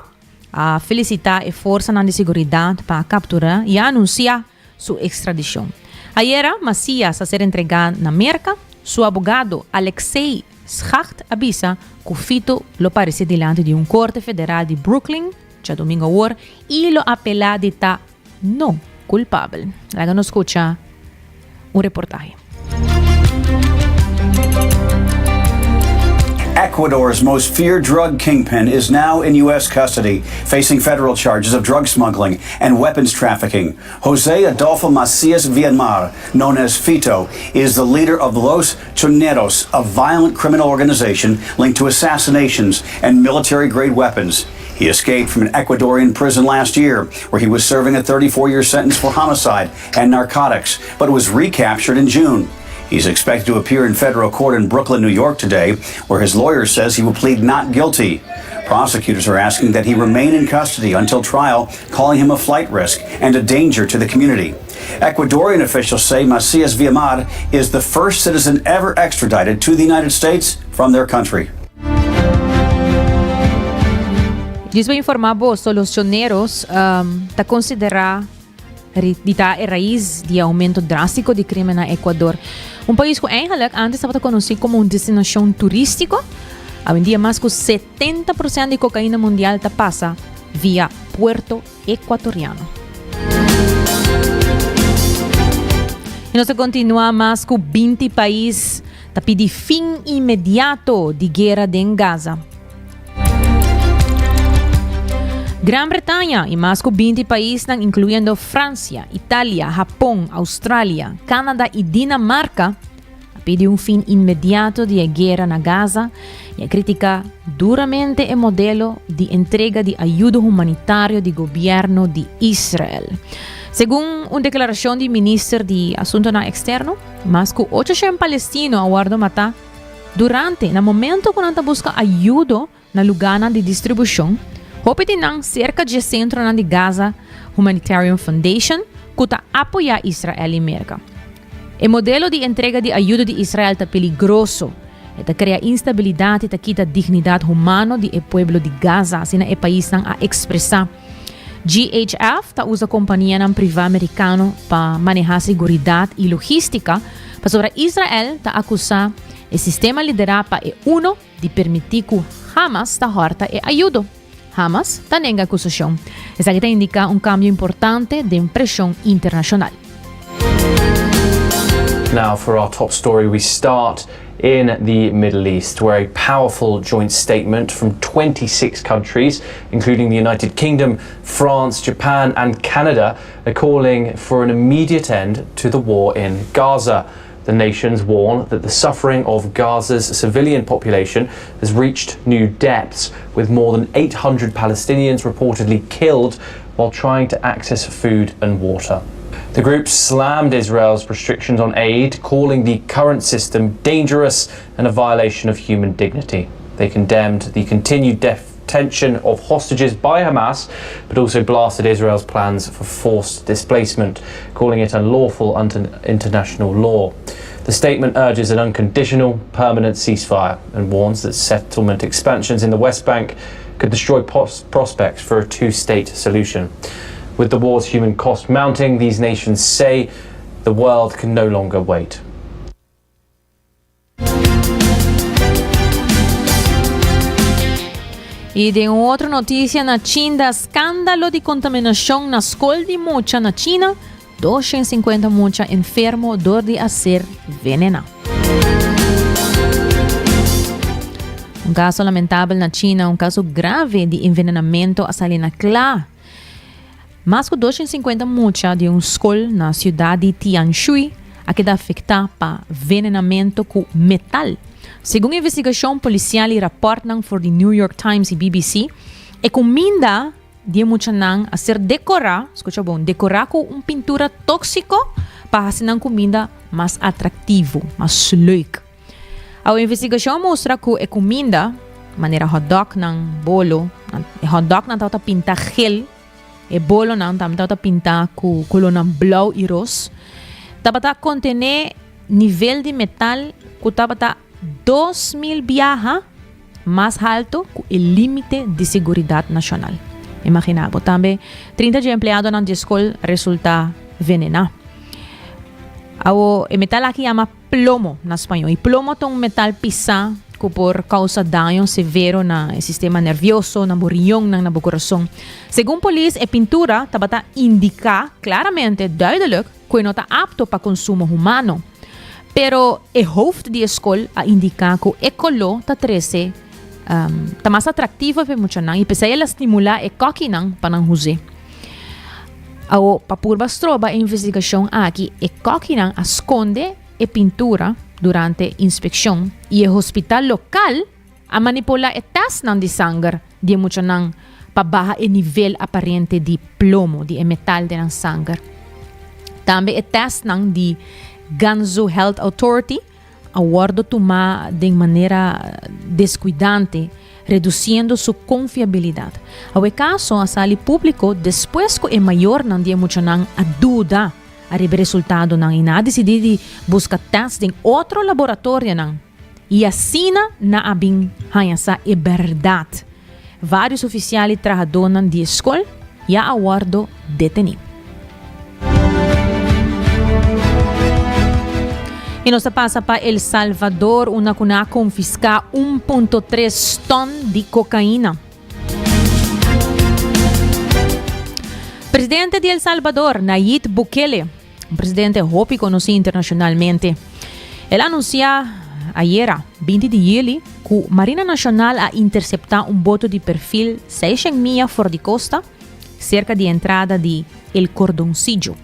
a felisitá e forsanan di seguridat pa a kapturá i a anunsiá su ekstradishon. Ayera, Macias a ser entregá na Merka. Su abogado, Alexei Schacht, a bisa ku Fito lo paresé dilanti di un korte federal di Brooklyn djadumingu awor i lo apelá di ta no kulpabel. Laga nos skucha un reportahe. Ecuador's most feared drug kingpin is now in U.S. custody, facing federal charges of drug smuggling and weapons trafficking. Jose Adolfo Macias Villamar, known as Fito, is the leader of Los Choneros, a violent criminal organization linked to assassinations and military grade weapons. He escaped from an Ecuadorian prison last year, where he was serving a 34 year sentence for homicide and narcotics, but was recaptured in June. He's expected to appear in federal court in Brooklyn, New York today, where his lawyer says he will plead not guilty. Prosecutors are asking that he remain in custody until trial, calling him a flight risk and a danger to the community. Ecuadorian officials say Macias Villamar is the first citizen ever extradited to the United States from their country. Djis pa informa bo, solucioneros um, ta considera. Di ta e rais di e aumento drástiko di krimen na Ecuador, un pais ku eigenlijk antes tabata konosí komo un destinashon turístiko. Awendia mas ku 70% di kokaina mundial ta pasa via puerto ekuatoriano. I nos ta kontinuá, mas ku 20 pais ta pidi fin inmediato di guera den Gaza. Gran Bretaña i mas ku 20 paisnan inkluyendo Fransia, Italia, Hapon, Australia, Canada i Dinamarka a pidi un fin inmediato di e guera na Gaza i a kritiká duramente e modelo di entrega di ayudo humanitario di gobièrnu di Israel. Segun un deklarashon di minister di Asuntonan Eksterno, mas ku 800 palestino a wòrdu matá Durante, na momento ku nan ta buska ayudo na lugánan di distribushon, hopi di nan serka dje sentronan di Gaza Humanitarian Foundation ku ta apoyá Israel i Merka. E modelo di entrega di ayudo di Israel ta peligroso, e ta krea instabilidat i ta kita dignidat humano di e pueblo di Gaza, asina e paisnan a ekspresá. GHF ta usa kompanianan privá merikano pa manehá seguridat i logístika, pasobra Israel ta akusá e sistema liderá pa e uno di permití ku Hamas ta hòrta e ayudo. Hamas ta nenga akusashon. Esaki ta indiká un kambio importante den preshon internashonal. Now for our top story we start in the Middle East, where a powerful joint statement from 26 countries, including the United Kingdom, France, Japan, and Canada, are calling for an immediate end to the war in Gaza. The nations warn that the suffering of Gaza's civilian population has reached new depths, with more than 800 Palestinians reportedly killed while trying to access food and water. The group slammed Israel's restrictions on aid, calling the current system dangerous and a violation of human dignity. They condemned the continued detention of hostages by Hamas, but also blasted Israel's plans for forced displacement, calling it unlawful under international law. The statement urges an unconditional, permanent ceasefire and warns that settlement expansions in the West Bank could destroy prospects for a two state solution. With the war's human cost mounting, these nations say the world can no longer wait. I den un otro notisia na Chinda, skandalo di kontaminashon na skol di mucha na China, 250 mucha enfermo dor di a ser venená. Un kaso lamentabel na China, un kaso grave di envenenamento a sali na kla. Mas ku 250 mucha di un skol na siudat di Tianshui a keda afektá pa venenamentu ku metal. Segun investigashon polisial i rapòrtnan for di New York Times i BBC, e kuminda di e muchanan a ser dekorá, skucha bon, dekorá ku un pintura tóksiko pa hasi nan kuminda mas atraktivo, mas leuk. Awe investigashon a mustra ku e kuminda, manera hotdognan, bolo, e hotdognan tabata pinta gel, e bolonan tambe tabata pinta ku kolornan blou i ros, tabata kontené nivel di metal ku tabata 2000 biaha mas halto ku e límite di seguridat nashonal. Imaginá bo. Tambe 30 dje empleadonan di e skol resultá venená. Awo e metal aki yama plomo na spañó i plomo ta un metal pisá ku por kousa daño severo na e sistema nervioso, na bo riñonnan, na bo kurason. Segun polis e pintura tabata indiká klaramente, duidelijk, ku e no ta apto pa konsumo humano. Pero e hoofd di e skol a indiká ku e koló ta trese ta mas atraktivo pa e muchanan i p'esei el a stimulá e kòkinan pa nan huz'é. Awo, pa purba stroba e investigashon aki, e kòkinan a skonde e pintura durante inspekshon i e hospital lokal a manipulá e tèstnan di sanger di e muchanan pa baha e nivel aparente di plomo di e metal den nan sanger. Tambe e tèstnan di Gansu Health Authority a wòrdu tumá den manera deskuidante, redusiendo su konfiabilidat. Awe e kaso a sali públiko despues ku e mayornan di e muchanan a duda ariba e resultadonan i nan a disidí di buska tèst den otro laboratorionan i asina nan a bin haña sa e bèrdat. Vários ofisial i trahadónan di e skol ya a wòrdu detení. Y nos ta pasa pa El Salvador, unda cu nan a confisca 1.3 ton di cocaina. Presidente di El Salvador, Nayib Bukele, un presidente hopi conoci internacionalmente, el a anuncia ayera, 20 di juli, cu Marina Nacional a intercepta un boto di perfil 600 milla for di costa, cerca di entrada di El Cordoncillo.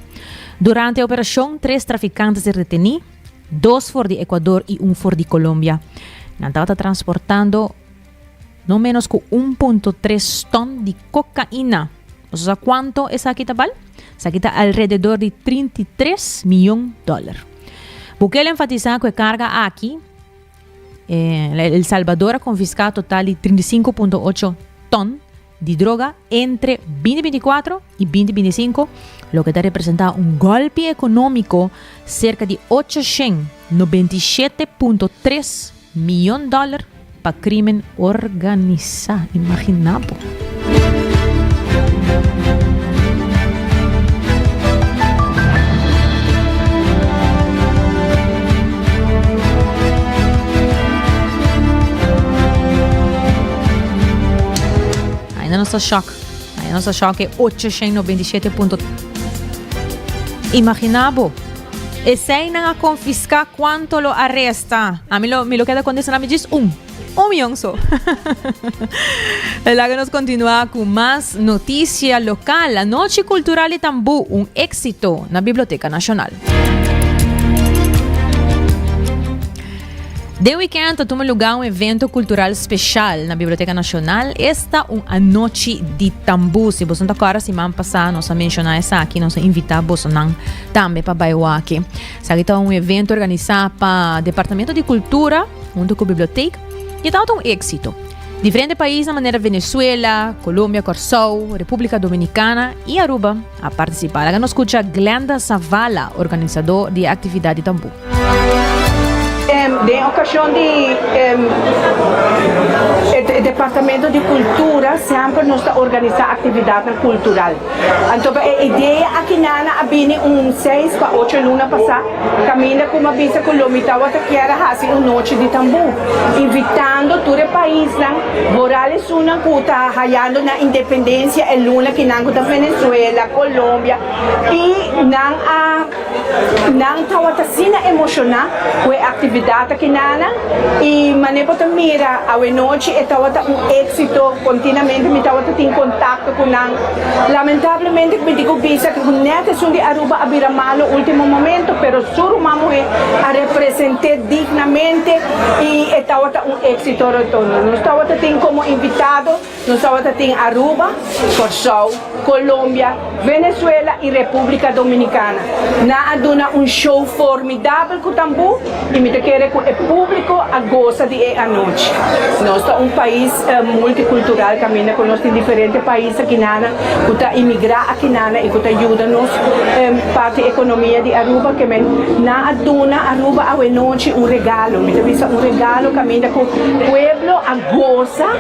Durante e operacion, tres traficante a ser deteni, dos for di Ecuador y un for di Colombia. Nan tabata transportando no menos cu 1.3 ton di cocaina. Boso sa cuanto esaki ta bal? Esaki ta alrededor di 33 miyon dollar. Bukele a enfatisa cu e carga aki, El Salvador a confisca total di 35.8 ton di droga entre 2024 y 2025, loke ta representa un golpi economico cerca di 897.3 miyon dollar pa crimen organisa. Imagina bo. Ainda nos ta shock. Ainda nos ta shock e 897 punto. Imagina bo. Esei nan a confisca cuanto lo arresta. A mi lo, mi lo keda condiciona mi djis un. Un mion so. Laga nos continua cu mas noticia local. Anochi Cultural di Tambú, un éxito na Biblioteca Nacional. Den weekend ta tuma lugar un evento cultural special na Biblioteca Nacional, esta un anochi di tambú. Si boso no ta acorda siman pasa nos a menciona esaki, nos a invita bosonan tambe pa bai wak. Esaki ta un evento organisa pa Departamento di Cultura hunto cu Biblioteca y tabata un exito. Diferente paisnan manera Venezuela, Colombia, Corsou, Republica Dominicana y Aruba a participa. Laga nos scucha Glenda Zavala, organisador di e actividad di tambú. Den ocasion di e Departamento di Cultura semper nos ta organisa actividadnan cultural. Anto pa e idea aki nana a bini un seis pa ocho luna pasa caminda cu mi a bisa cu lo mi tawata kier a haci un nochi di tambú invitando tur e paisnan vooral esunnan cu ta hayando nan independencia e luna kinan cu ta Venezuela, Colombia y nan a Nan tawata asina emoshoná ku e aktividat akinana i manera bo ta mira awenochi e tawata un éksito. Kontinamente mi tawata tin kontakto ku nan. Lamentablemente mi tin ku bisa ku nèt esun di Aruba a bira malu último momento, pero su ruman muhé a represent'é dignamente i e tawata un éksito rotondo. Nos tawata tin komo invitado. Nos tabata tin Aruba, Kòrsou, Colombia, Venezuela i Repúblika Dominikana. Nan a duna un show formidabel ku tambú i mi ta kere ku e públiko a gosa di e anochi. Nos ta un pais multikultural kaminda ku nos tin diferente pais akinana ku ta imigrá akinana i ku ta yuda nos parti ekonomia di Aruba. Ke men nan a duna Aruba awenochi un regalo, mi ta bisa un regalo kaminda ku pueblo a gosa.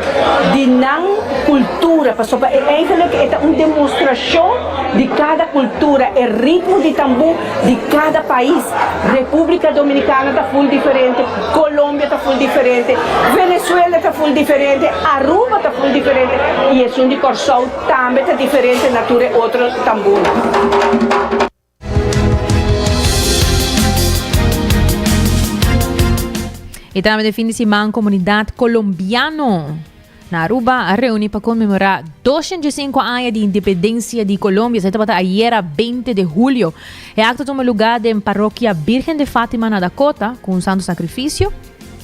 Di nan cultura, pasobra e eigenlijk e ta un demostracion di cada cultura, e ritmo di tambú di cada pais. Republica Dominicana ta full diferente, Colombia ta full diferente, Venezuela ta full diferente, Aruba ta full diferente y esun di Corsou tambe ta diferente na tur e otro tambúnan. Y tambe de fin di siman comunidad colombiano na Aruba a reuni pa conmemora 205 aña di independencia di Colombia. Esei tabata ayera 20 de julio. E acto tuma lugar den parroquia Virgen de Fátima na Dakota cu un santo sacrificio.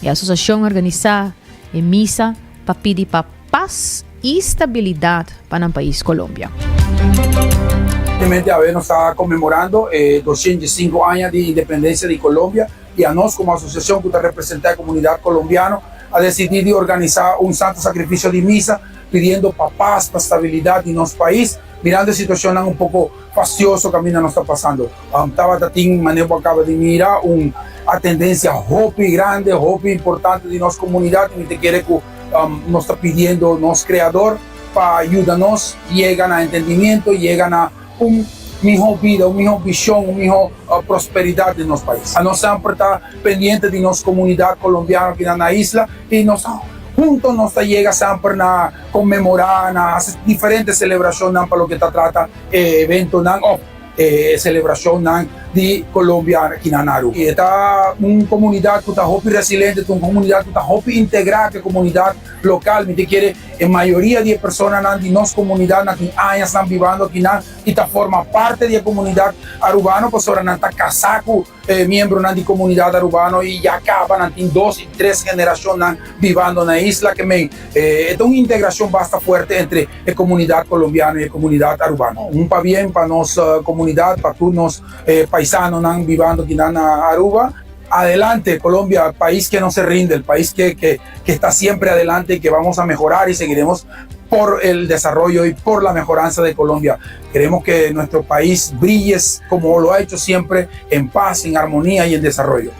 E asociacion organisa e misa pa pidi pa pas y stabilidad pa nan pais Colombia. Recientemente awe nos ta conmemorando e 205 aña di independencia di Colombia y anos como asociacion cu ta representa e comunidad colombiano a decidi di organisa un Santo Sacrificio di Misa pidiendo pa paz, pa stabilidad di nos pais mirando e situacionnan un poco fastioso caminda nos ta pasando. Tabata tin manera bo a caba di mira un atendencia hopi grande, hopi importante di nos comunidad y mi ta kere cu Nos ta pidiendo nos Creador pa yuda nos yega na entendimiento, yega na un mihó bida, un mihó vishon, un mihó prosperidat den nos pais. Anos semper ta pendiente di nos komunidat kolombiano kinan na isla i nos hunto nos ta yega semper na konmemorá, na hasi diferente selebrashonnan pa loke ta trata e eventonan òf e selebrashonnan di Colombia kinan na Aruba. E ta un komunidat ku ta hopi resiliente, ta un komunidat ku ta hopi integrá ku e komunidat lokal. Mi ta kere e mayoria di e personanan di nos komunidatnan tin añasnan bibando akinan i ta forma parte di e komunidat arubano pasobra nan ta kasá ku e miembronan di komunidat arubano i ya kaba nan tin dos i tres generashonnan bibando na e isla ke men e ta un integrashon basta fuerte entre e komunidat kolombiano i e komunidat arubano. Un pabien pa nos komunidat, pa tur nos paisanonan bibando kinan na Aruba. Adelante Colombia, pais que no se rinde, el pais que que que está siempre adelante y que vamos a mejorar y seguiremos por el desarrollo y por la mejoranza de Colombia. Queremos que nuestro país brille como lo ha hecho siempre, en paz, en armonía y en desarrollo.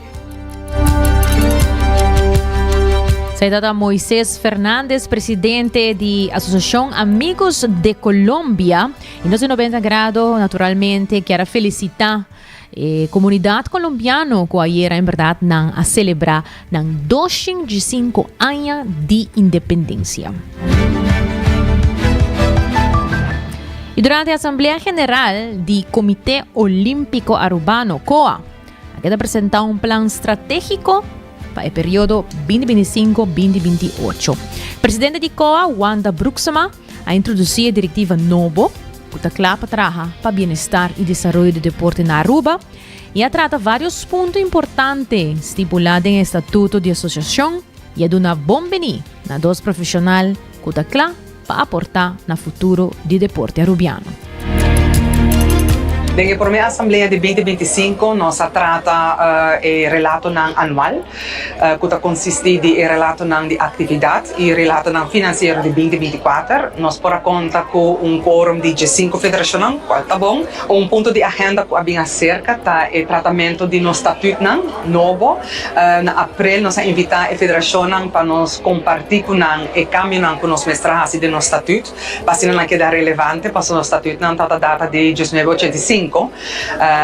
Esey tata Moises Fernandez, presidente di Asociacion Amigos de Colombia. Y nos di 90 Grado, naturalmente, kier a felicita E comunidad colombiano cu ayera en berdad nan a celebra nan 205 aña di independencia. Y durante Asamblea General di Comité Olímpico Arubano, COA, a keda presenta un plan strategico pa e periodo 2025-2028. Presidente di COA, Wanda Broeksema, A introduci e directiva nobo cu ta cla pa traha pa bienestar y desaroyo di deporte na Aruba y a trata varios punto importante stipula den e estatuto di asociacion y a duna bon bini na dos profesional cu ta cla pa aporta na futuro di deporte Arubiano. Den e prome asamblea di binti binti sinku nos a trata e relatonan anual ku ta konsistí di e relatonan di aktividat i relatonan finansiero di binti binti kuater. Nos por a konta ku un quorum di diesinku federashonnan, kual ta bon. Un punto di agenda ku a bin aserka ta e tratamentu di nos statutnan nobo. Na aprel nos a invitá e federashonnan pa nos kompartí ku nan e kambionan ku nos mester a hasi den nos statut pa asina nan keda relevante pasobra nos statutnan ta ta data di diesnuebe ochenta i sinku.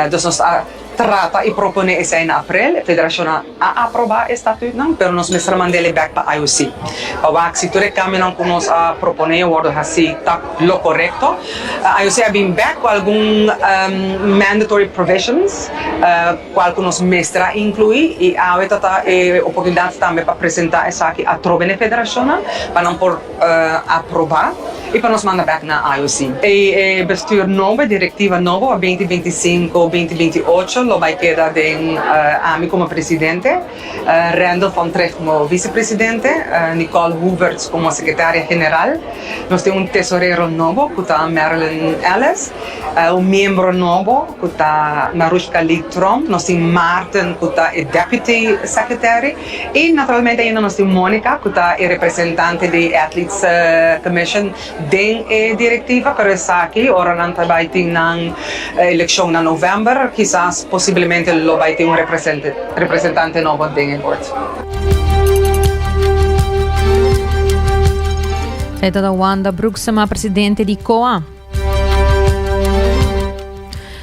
Dus nos a trata i proponé esei na aprel. E federashonnan a aprobá e statutnan, pero nos mester a mand'el bèk pa IOC pa wak si tur e kambionan ku nos a proponé a wòrdu hasí ta lo korekto. IOC a bin bèk ku algun mandatory provisions kual ku nos mester a inkluí i awe ta ta e oportunidat tambe pa presentá esaki atrobe na e federashonnan pa nan por aprobá i pa nos manda bèk na IOC. E bestuur nobo, e direktiva nobo pa binti binti i sinku, binti binti i ocho lo bai keda den ami komo presidente, Randall van Trigt komo visepresidente, Nicole Hoevertsz komo sekretaria general. Nos tin un tesorero nobo ku ta Marilyn Ellis, un miembro nobo ku ta Marushka Lee Tromp, nos tin Maarten ku ta e deputy secretary i naturalmente ainda nos tin Monica ku ta e representante di Athletes Commission den e direktiva, pero esaki ora nan ta bai tin nan elekshon na novèmber kisas posiblemente lo bai tin un representante nobo den e board. Esei ta Wanda Broeksema, presidente di COA.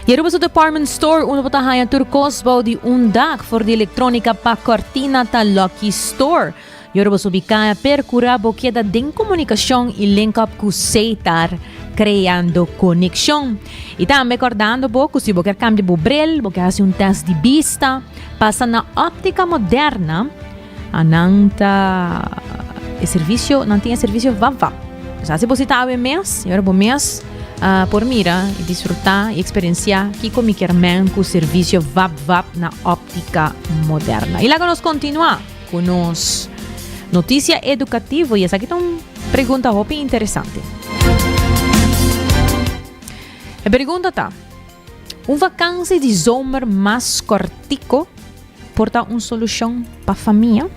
Y Aruba su department store unda bo ta haña tur kos bou di un dak, for di electronica pa cortina ta Lucky Store. Y ora bo subi kaya percura bo keda den comunicacion y link up cu Setar creando conexion. Y tambe cordando bo cu si bo kier cambia bo bril, bo kier haci un test di bista, pasa na Optica Moderna. Nan ta e servicio, nan tin e servicio vap vap. Dus haci bo cita awe mes y ora bo mes por mira y disfruta y experiencia kico mi kier men cu servicio vap vap na Optica Moderna. Y laga nos continua cu nos noticia educativo y esaki ta un pregunta hopi interesante. E pregunta ta, Un vakantie di zomer mas kortico por ta un solucion pa famia?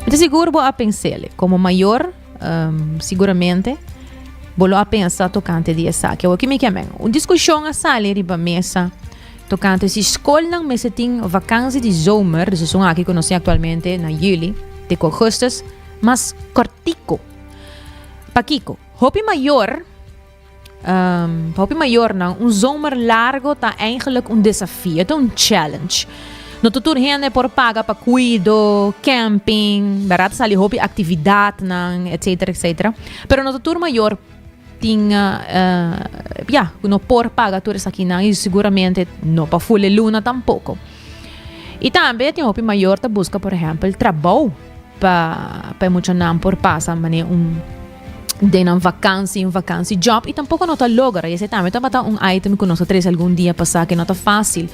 Mi ta sigur bo a pens'el. Como mayor, um, siguramente bo lo a pensa tocante di esaki. Awor, ki mi ke men? Un discusion a sali riba mesa tocante si skolnan mester tin vakantie di zomer, dus esun aki ku nos tin actualmente na juli te ku augustus, mas kortico. Pakiko? Hopi mayor, um, pa hopi mayornan, un zomer largo ta eigenlijk un desafio, ta un challenge. No ta tur hende por paga pa cuido, camping, berdad? Sali hopi actividadnan, etcétera, etcétera. Pero no ta tur mayor tin, uh, ja, no por paga tur esakinan y seguramente no pa full e luna tampoco. Y tambe tin hopi mayor ta busca, por ehempel, trabou. Pa pa e muchanan por pasa mane un den nan vakansi, un vakansi job y tampoco no ta logra. Y esey tambe tabata un item cu nos a trece algun dia pasa que no ta facil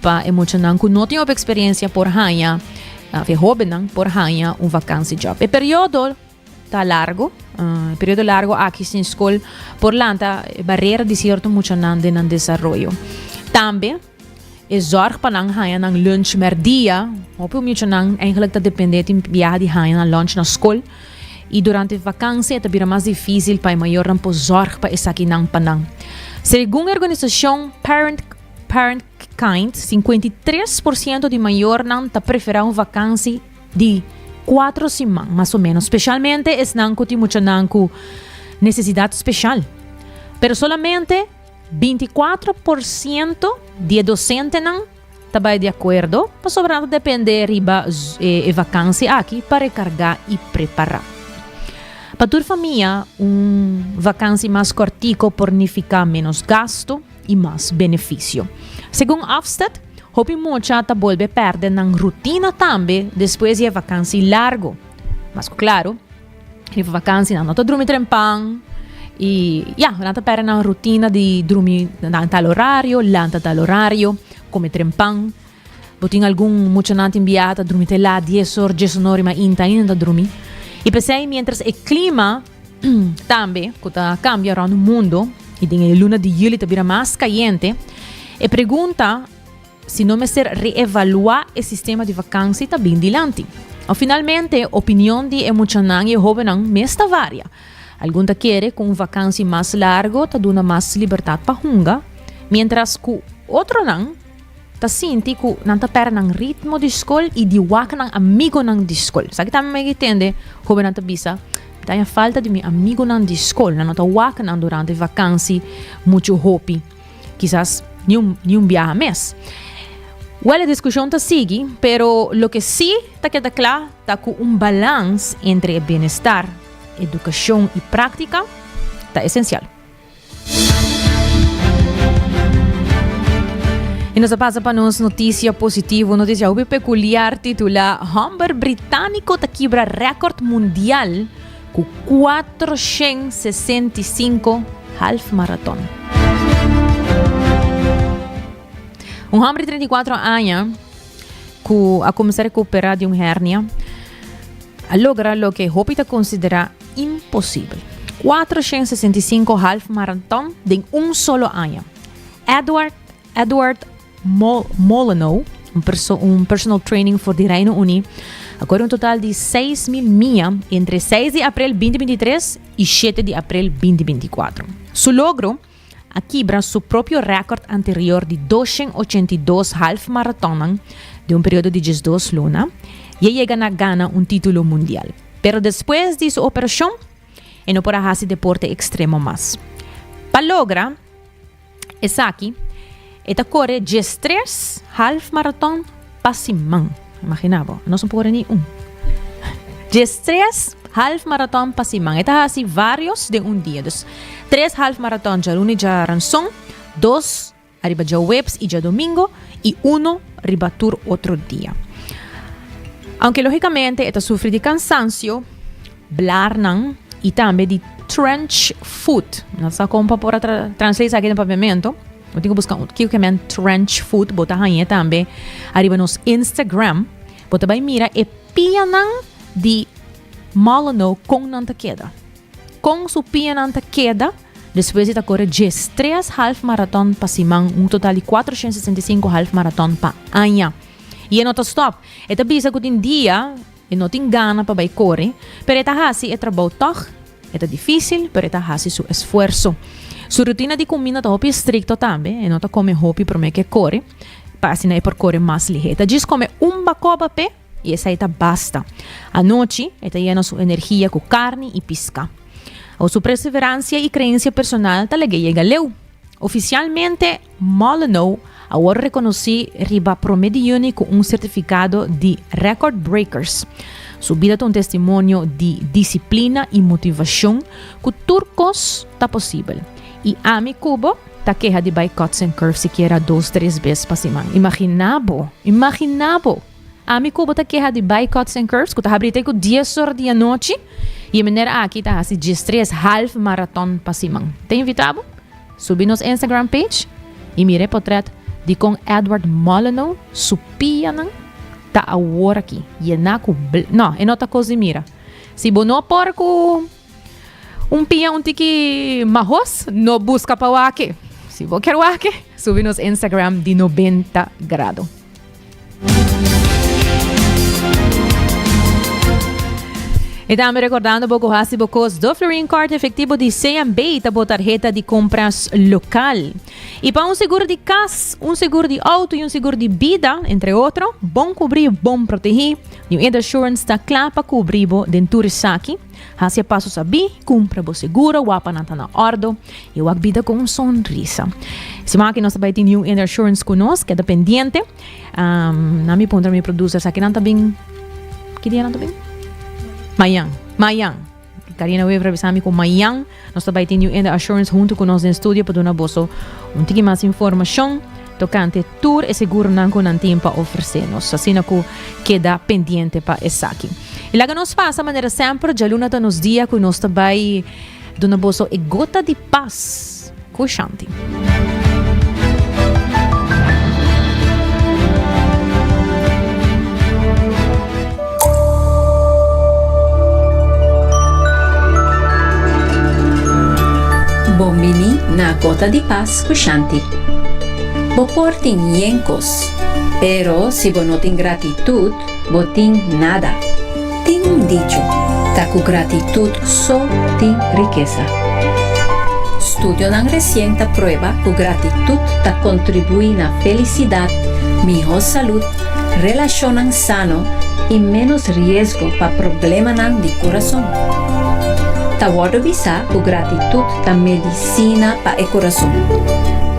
pa e muchanan cu no tin hopi experiencia por haña, of e hobennan por haña un vakansi job. E periodo ta largo, e periodo largo aki sin school por lanta e barera di cierto muchanan den nan desaroyo. Tambe. E zorg pa nan haña nan lunch merdia. Hopi muchanan eigenlijk ta depende tin biaha di haña nan lunch na skol. I durante vakansi e ta bira mas difisil pa e mayornan por zorg pa esakinan pa nan. Segun e organisashon Parent Parentkind, 53% di mayornan ta preferá un vakansi di kuatro siman mas o menos, spesialmente esnan ku tin muchanan ku nesesidat spesial. Pero solamente 24% di e dosentenan ta bai di akuerdo pasobra nan ta depende riba e vakansi aki pa rekargá i prepará. Pa tur famia, un vakansi mas kòrtiko por nifiká ménos gastu i mas benefisio. Segun Ofsted, hopi mucha ta bolbe pèrdè nan rutina tambe despues di e vakansi largu. Mas ku klaru, Riba vakansi nan no ta drumi trempan y ya, nan ta perde nan rutina di drumi na tal horario, lanta tal horario, come trempan. Bo tin algun muchanan tin biaha ta drumi te laat, dies or, diesunor y mainta ainda ta drumi. Y p'esei mientras e clima tambe cu ta cambia rond mundo y den e luna di juli ta bira mas cayente, e pregunta Si no mester reevaluá e sistema di vakansi ta bin dilanti. O finalmente, opinion di e muchanan i e hóbennan mes ta varia. Algun ta kere ku un vakansi mas largo ta duna mas libertat pa hunga, miéntras ku otronan ta sinti ku nan ta pèrdè nan ritmo di skol i di wak nan amigonan di skol. Esaki tambe mi a tende hóbennan ta bisa, Mi ta haña falta di mi amigonan di skol. Nan no ta wak nan durante vakansi muchu hopi. Kisas ni un, ni un biaha mes. Wel, e diskushon ta sigui, pero loke sí ta keda kla ta ku un balans entre e bienestar, edukashon i práktika ta esensial. I nos a pasa pa nos notisia positivo, notisia hopi pekuliar titulá Hòmber britániko ta kibra rèkòrt mundial ku 465 half maraton. Un hòmber di 34 aña ku a kuminsá rekuperá di un hernia a logra loke hopi ta konsiderá imposibel, 465 half maraton den un solo aña. Edward Edward Molyneux, un, perso un personal training for di Reino Uni, a kore un total di 6.000 mia entre 6 di april 2023 i 7 di april 2024. Su logro a kibra su propio record anterior di 282 half maratonnan den un periodo di 12 luna i a yega na gana un titulo mundial. Pero despues di su operacion e no por a haci deporte extremo mas. Pa logra Esaki, e ta kore diestres half maraton pa siman. Imagina bo, nos no por kore ni un. Diestres half maraton pa siman. E ta hasi varios den un dia. Dus tres half maraton djaluna i djaranson, dos ariba djaweps i djadomingo i uno riba tur otro dia. Aunke logicamente e ta sufri di cansancio, blarnan y tambe di trench foot. No sa con pa por a tra translate esaki den papiamento. Bo tin cu busca kico ke men trench foot. Bo ta hañ'e tambe ariba nos Instagram. Bo ta bay mira e pianan di Molyneux con nan ta keda. Kon su pianan ta keda despues di ta kore diestres half maraton pa siman, un total di 465 half maraton pa aña. I e no ta stòp. E ta bisa ku tin dia e no tin gana pa bai kore, pero e ta hasi e trabou tòg. E ta difísil, pero e ta hasi su esfuerso. Su rutina di kuminda ta hopi estrikto tambe, e no ta kome hopi promé ku e kore, pa asina e por kore mas lihé. E ta djis kome un bakoba p'e. I esei ta basta. Anochi e ta yena su energia ku karni i piská. O su perseverancia y creencia personal ta lag'é yega leu. Oficialmente, Molyneux a wòrdu rekonosí riba promé di yüni ku un sertifikado di Record Breakers. Su bida ta un testimonio di disiplina i motivashon ku tur kos ta posibel. I ami ku bo ta keha di bai Cuts and Curves sikiera dos tres bes pa siman. Imaginá bo! Imaginá bo! Ami ku bo ta keha di bai Cuts and Curves ku ta habri te ku dies or di anochi i e manera aki ta hasi diestres half maraton pa siman. Ta invitá bo subi nos Instagram page i mira e potret di kon Edward Molyneux su pianan ta awor aki yená ku bl no e no ta kos di mira. Si bo no por ku un pia un tiki mahos no buska pa wak. Si bo kier wak subi nos Instagram di 90 grado. E tambe recordando bo cu haci bo cos do Florin Card efectivo di CMB ta bo tarheta di compras local. Y pa un seguro di cas, un seguro di auto y un seguro di bida, entre otro, bon cubri, bon protegi. New Ed Assurance ta cla pa cubri bo den tur esaki. Haci e paso sabí, cumpra bo seguro, wapa nan ta na ordo y wak bida cu un sonrisa. Siman aki nos ta bay tin New Ed Assurance cu nos, keda pendiente. Um, na mi puntra mi producer, sa nan ta bin? Ki dia nan ta bin? Mayan, mayan. Karina Wever avisa mi ku mayan nos ta bai tin New Ender Assurance hunto ku nos den studio pa duna boso un tiki mas informashon tokante tur e seguronan ku nan tin pa ofresé nos. Asina ku keda pendiente pa esaki. I laga nos pasa manera semper, djaluna ta nos dia ku nos ta bai duna boso e gota di pas. Ku Shanti. Bon bini na Gota di Pas ku Shanti. Bo por tin yen kos, pero si bo no tin gratitut, bo tin nada. Tin un dicho, ta ku gratitut so tin rikesa. Studionan resien ta prueba ku gratitut ta kontribuí na felisidat, mihó salud, relashonnan sano i ménos riesgo pa problemanan di kurason. Ta wòrdu bisá ku gratitut ta medisina pa e kurason.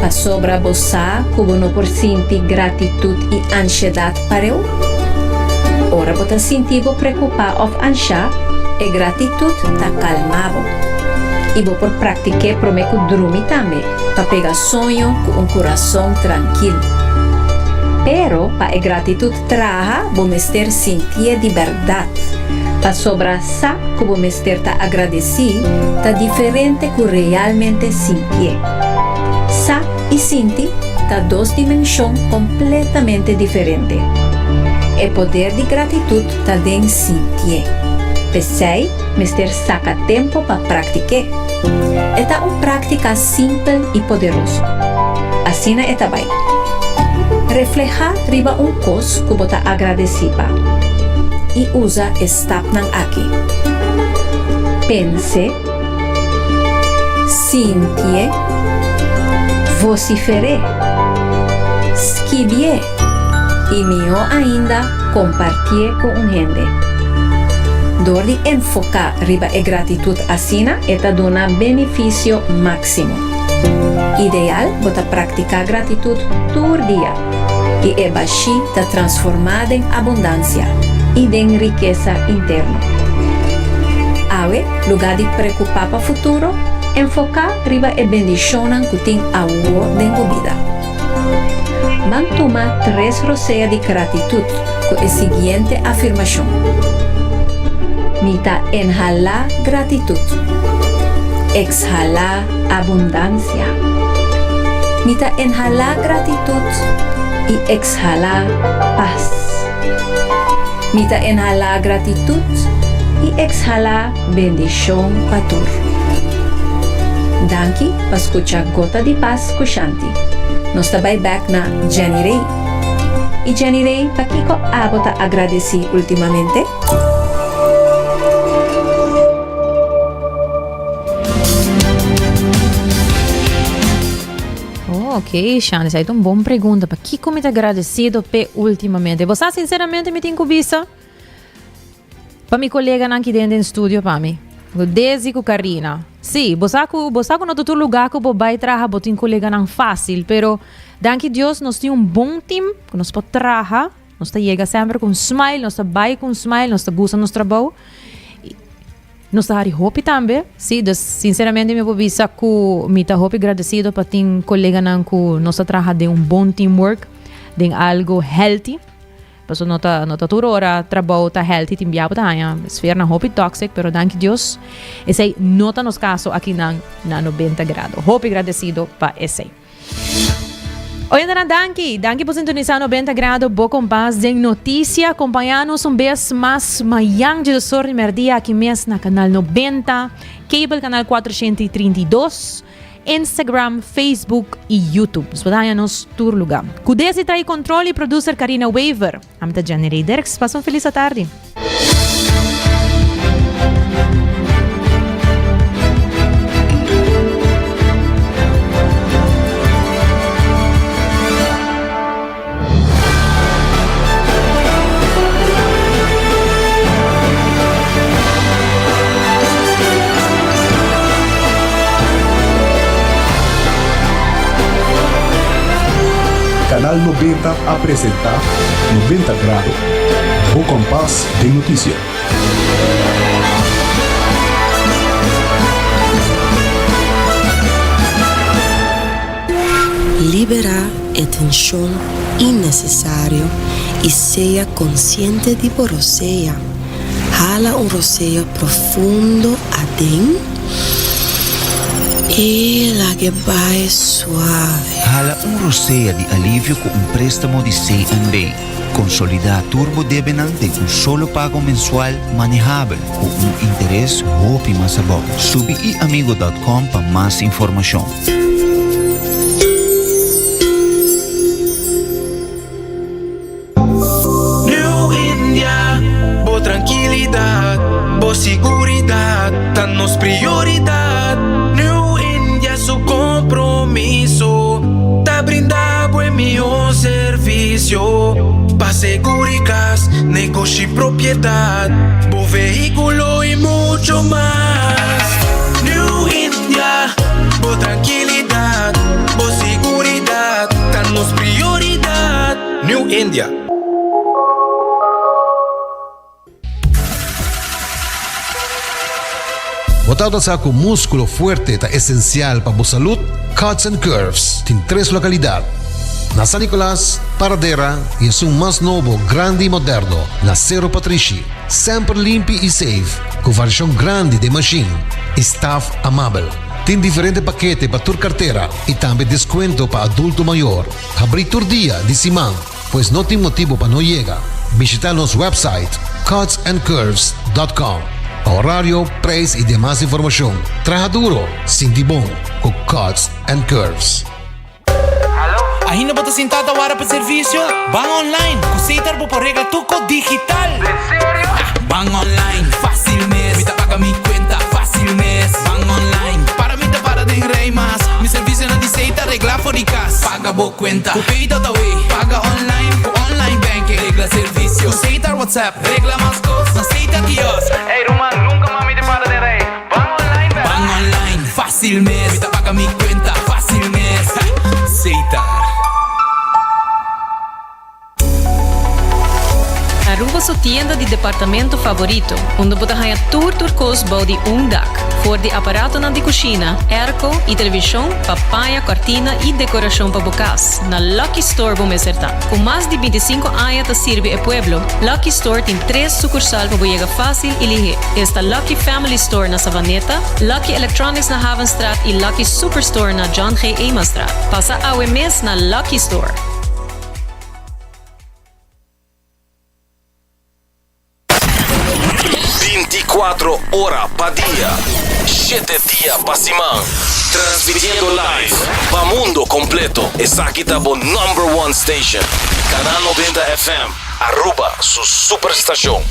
Pasobra bo sa ku bo no por sinti gratitut i anshedat pareu? Ora bo ta sinti bo preokupá òf anshá, e gratitut ta kalmá bo. I bo por praktik'é promé ku drumi tambe pa pega soño ku un kurason trankil. Pero pa e gratitut traha bo mester sintié di bèrdat, pasobra sa ku bo mester ta agradesí ta diferente ku realmente sintié. Sa i sinti ta dos dimenshon kompletamente diferente. E poder di gratitut ta den sintié. P'esei mester saka tempu pa praktik'é. E ta un práktika simpel i poderoso. Asina e ta bai. Reflehá riba un kos ku bo ta agradesí pa i usa e stapnan aki. Pens'é. Sintié, vosifer'é, skibié i mihó ainda kompartié ku un hende. Dor di enfoká riba e gratitut asina e ta duna benefisio máksimo. Ideal bo ta praktiká gratitut tur dia i e bashí ta transformá den abundansia i den rikesa interno. Awe. Lugá di preokupá pa futuro, enfoká riba e bendishonnan ku tin awor den bo bida. Ban tuma tres rosea di gratitut ku e siguiente afirmashon, Mi ta enhalá gratitut, ekshalá abundansia. Mi ta enhalá gratitut i ekshalá pas. Mi ta enhalá gratitut i ekshalá bendishon pa tur. Danki pa skucha Gota di Pas ku Shanti. Nos ta bai bèk na Jenny Rey. I Jenny Rey, pakiko abo ta agradesí últimamente? Oh, ok, Shan, esei ta un bon pregunta. Pakiko mi ta agradecido p'e ultimamente? Bo sa, sinceramente mi tin ku bisa pa mi koleganan ki den den studio pa mi. Ku Desi ku Karina. Sí, bo sa ku bo sa ku no ta tur lugá ku bo bai traha bo tin koleganan fásil, pero danki Dios nos tin un bon tim ku nos por traha, nos ta yega semper ku un smile, nos ta bai ku un smile, nos ta gusta nos trabou. Nos ta hari hopi tambe, sí, dus sinceramente mi por bisa ku mi ta hopi gradesido pa tin koleganan ku nos ta traha den un bon teamwork, den algo healthy. Paso no ta no ta tur ora trabou ta healthy tin bia bo ta haña sfernan hopi toxic pero danki Dios esei no ta nos kaso akinan na 90 grado. Hopi gradesido pa esei. Oyentenan danki, danki por sintonisa 90 grado bo kompas den noticia. Acompaña nos un bes mas mayan dje dos or di merdia aki mes na canal 90, cable canal 432. Instagram, Facebook y YouTube. Nos por haña nos tur lugar. Cu Desi trae control y producer Karina Wever. Ami ta Jenny Ray Dirks. Pasa un feliz atardi. Canal 90 a presenta 90 Grado, bo kompas den notisia. Liberá e tenshon innesesario i sea konsiente di bo rosea. Hala un rosea profundo aden i lag'e bai suave. Hala un rosea di alivio ku un préstamo di CNB. Konsolidá tur bo debenan den un solo pago mensual manehabel ku un interes hopi mas abou. Subi iamigo dòt kòm pa mas informashon. New India, bo trankilidat, bo siguridat ta nos prioridat. New India su kompromiso ta brinda bo e mihó servisio pa seguri kas, negoshi, propiedat, bo vehíkulo i mucho mas. New India, bo trankilidat, bo siguridat ta nos prioridat. New India. Bo tabata sa ku múskulo fuerte ta esensial pa bo salud? Cuts and Curves tin tres lokalidat, na San Nicolas, Paradera i esun mas nobo, grandi i moderno, na Cerro Patrishi. Semper limpi i safe, ku variashon grandi den mashin i staf amabel. Tin diferente pakete pa tur kartera i tambe deskuento pa adulto mayor. Habrí tur dia di siman, pues no tin motibu pa no yega. Bishita nos website cutsandcurves.com pa horario, prijs y demas informacion. Traha duro, sinti bon cu Cuts and Curves. Ainda bo ta sinta ta wara pa servicio? Ban online! Cu Setar bo por regla tur cos digital! Ban online, facil mes! Mi ta paga mi cuenta, facil mes! Ban online, para mi ta para den rij mas! Mi servicionan di Setar regla for di cas! Paga bo cuenta cu Pay.awe! Paga online cu online banking! Regla servicio cu Setar WhatsApp! Regla mas cos na Setar Kiosk! Ey ruman, nunca mas mi ta para den rij! Ban online bel! Ban online, facil mes! Mi ta paga mi cuenta, facil mes! Setar. Aruba su tienda di departamento favorito, unda bo ta haña tur tur kos bou di un dak. For di aparatonan di kushina, airco i televishon pa paña, kòrtina i dekorashon pa bo kas, na Lucky Store bo mester ta. Ku mas di bintisinko aña ta sirbi e pueblo, Lucky Store tin tres sukursal pa bo yega fásil i lihé. Esta Lucky Family Store na Savaneta, Lucky Electronics na Havenstraat i Lucky Superstore na John G. Emanstraat. Pasa awe mes na Lucky Store! Binticuatro ora pa dia, shete dia pa siman. Transmitiendo live pa mundo completo. Esaki ta bo number one station. Canal 90 FM, Aruba su superstacion.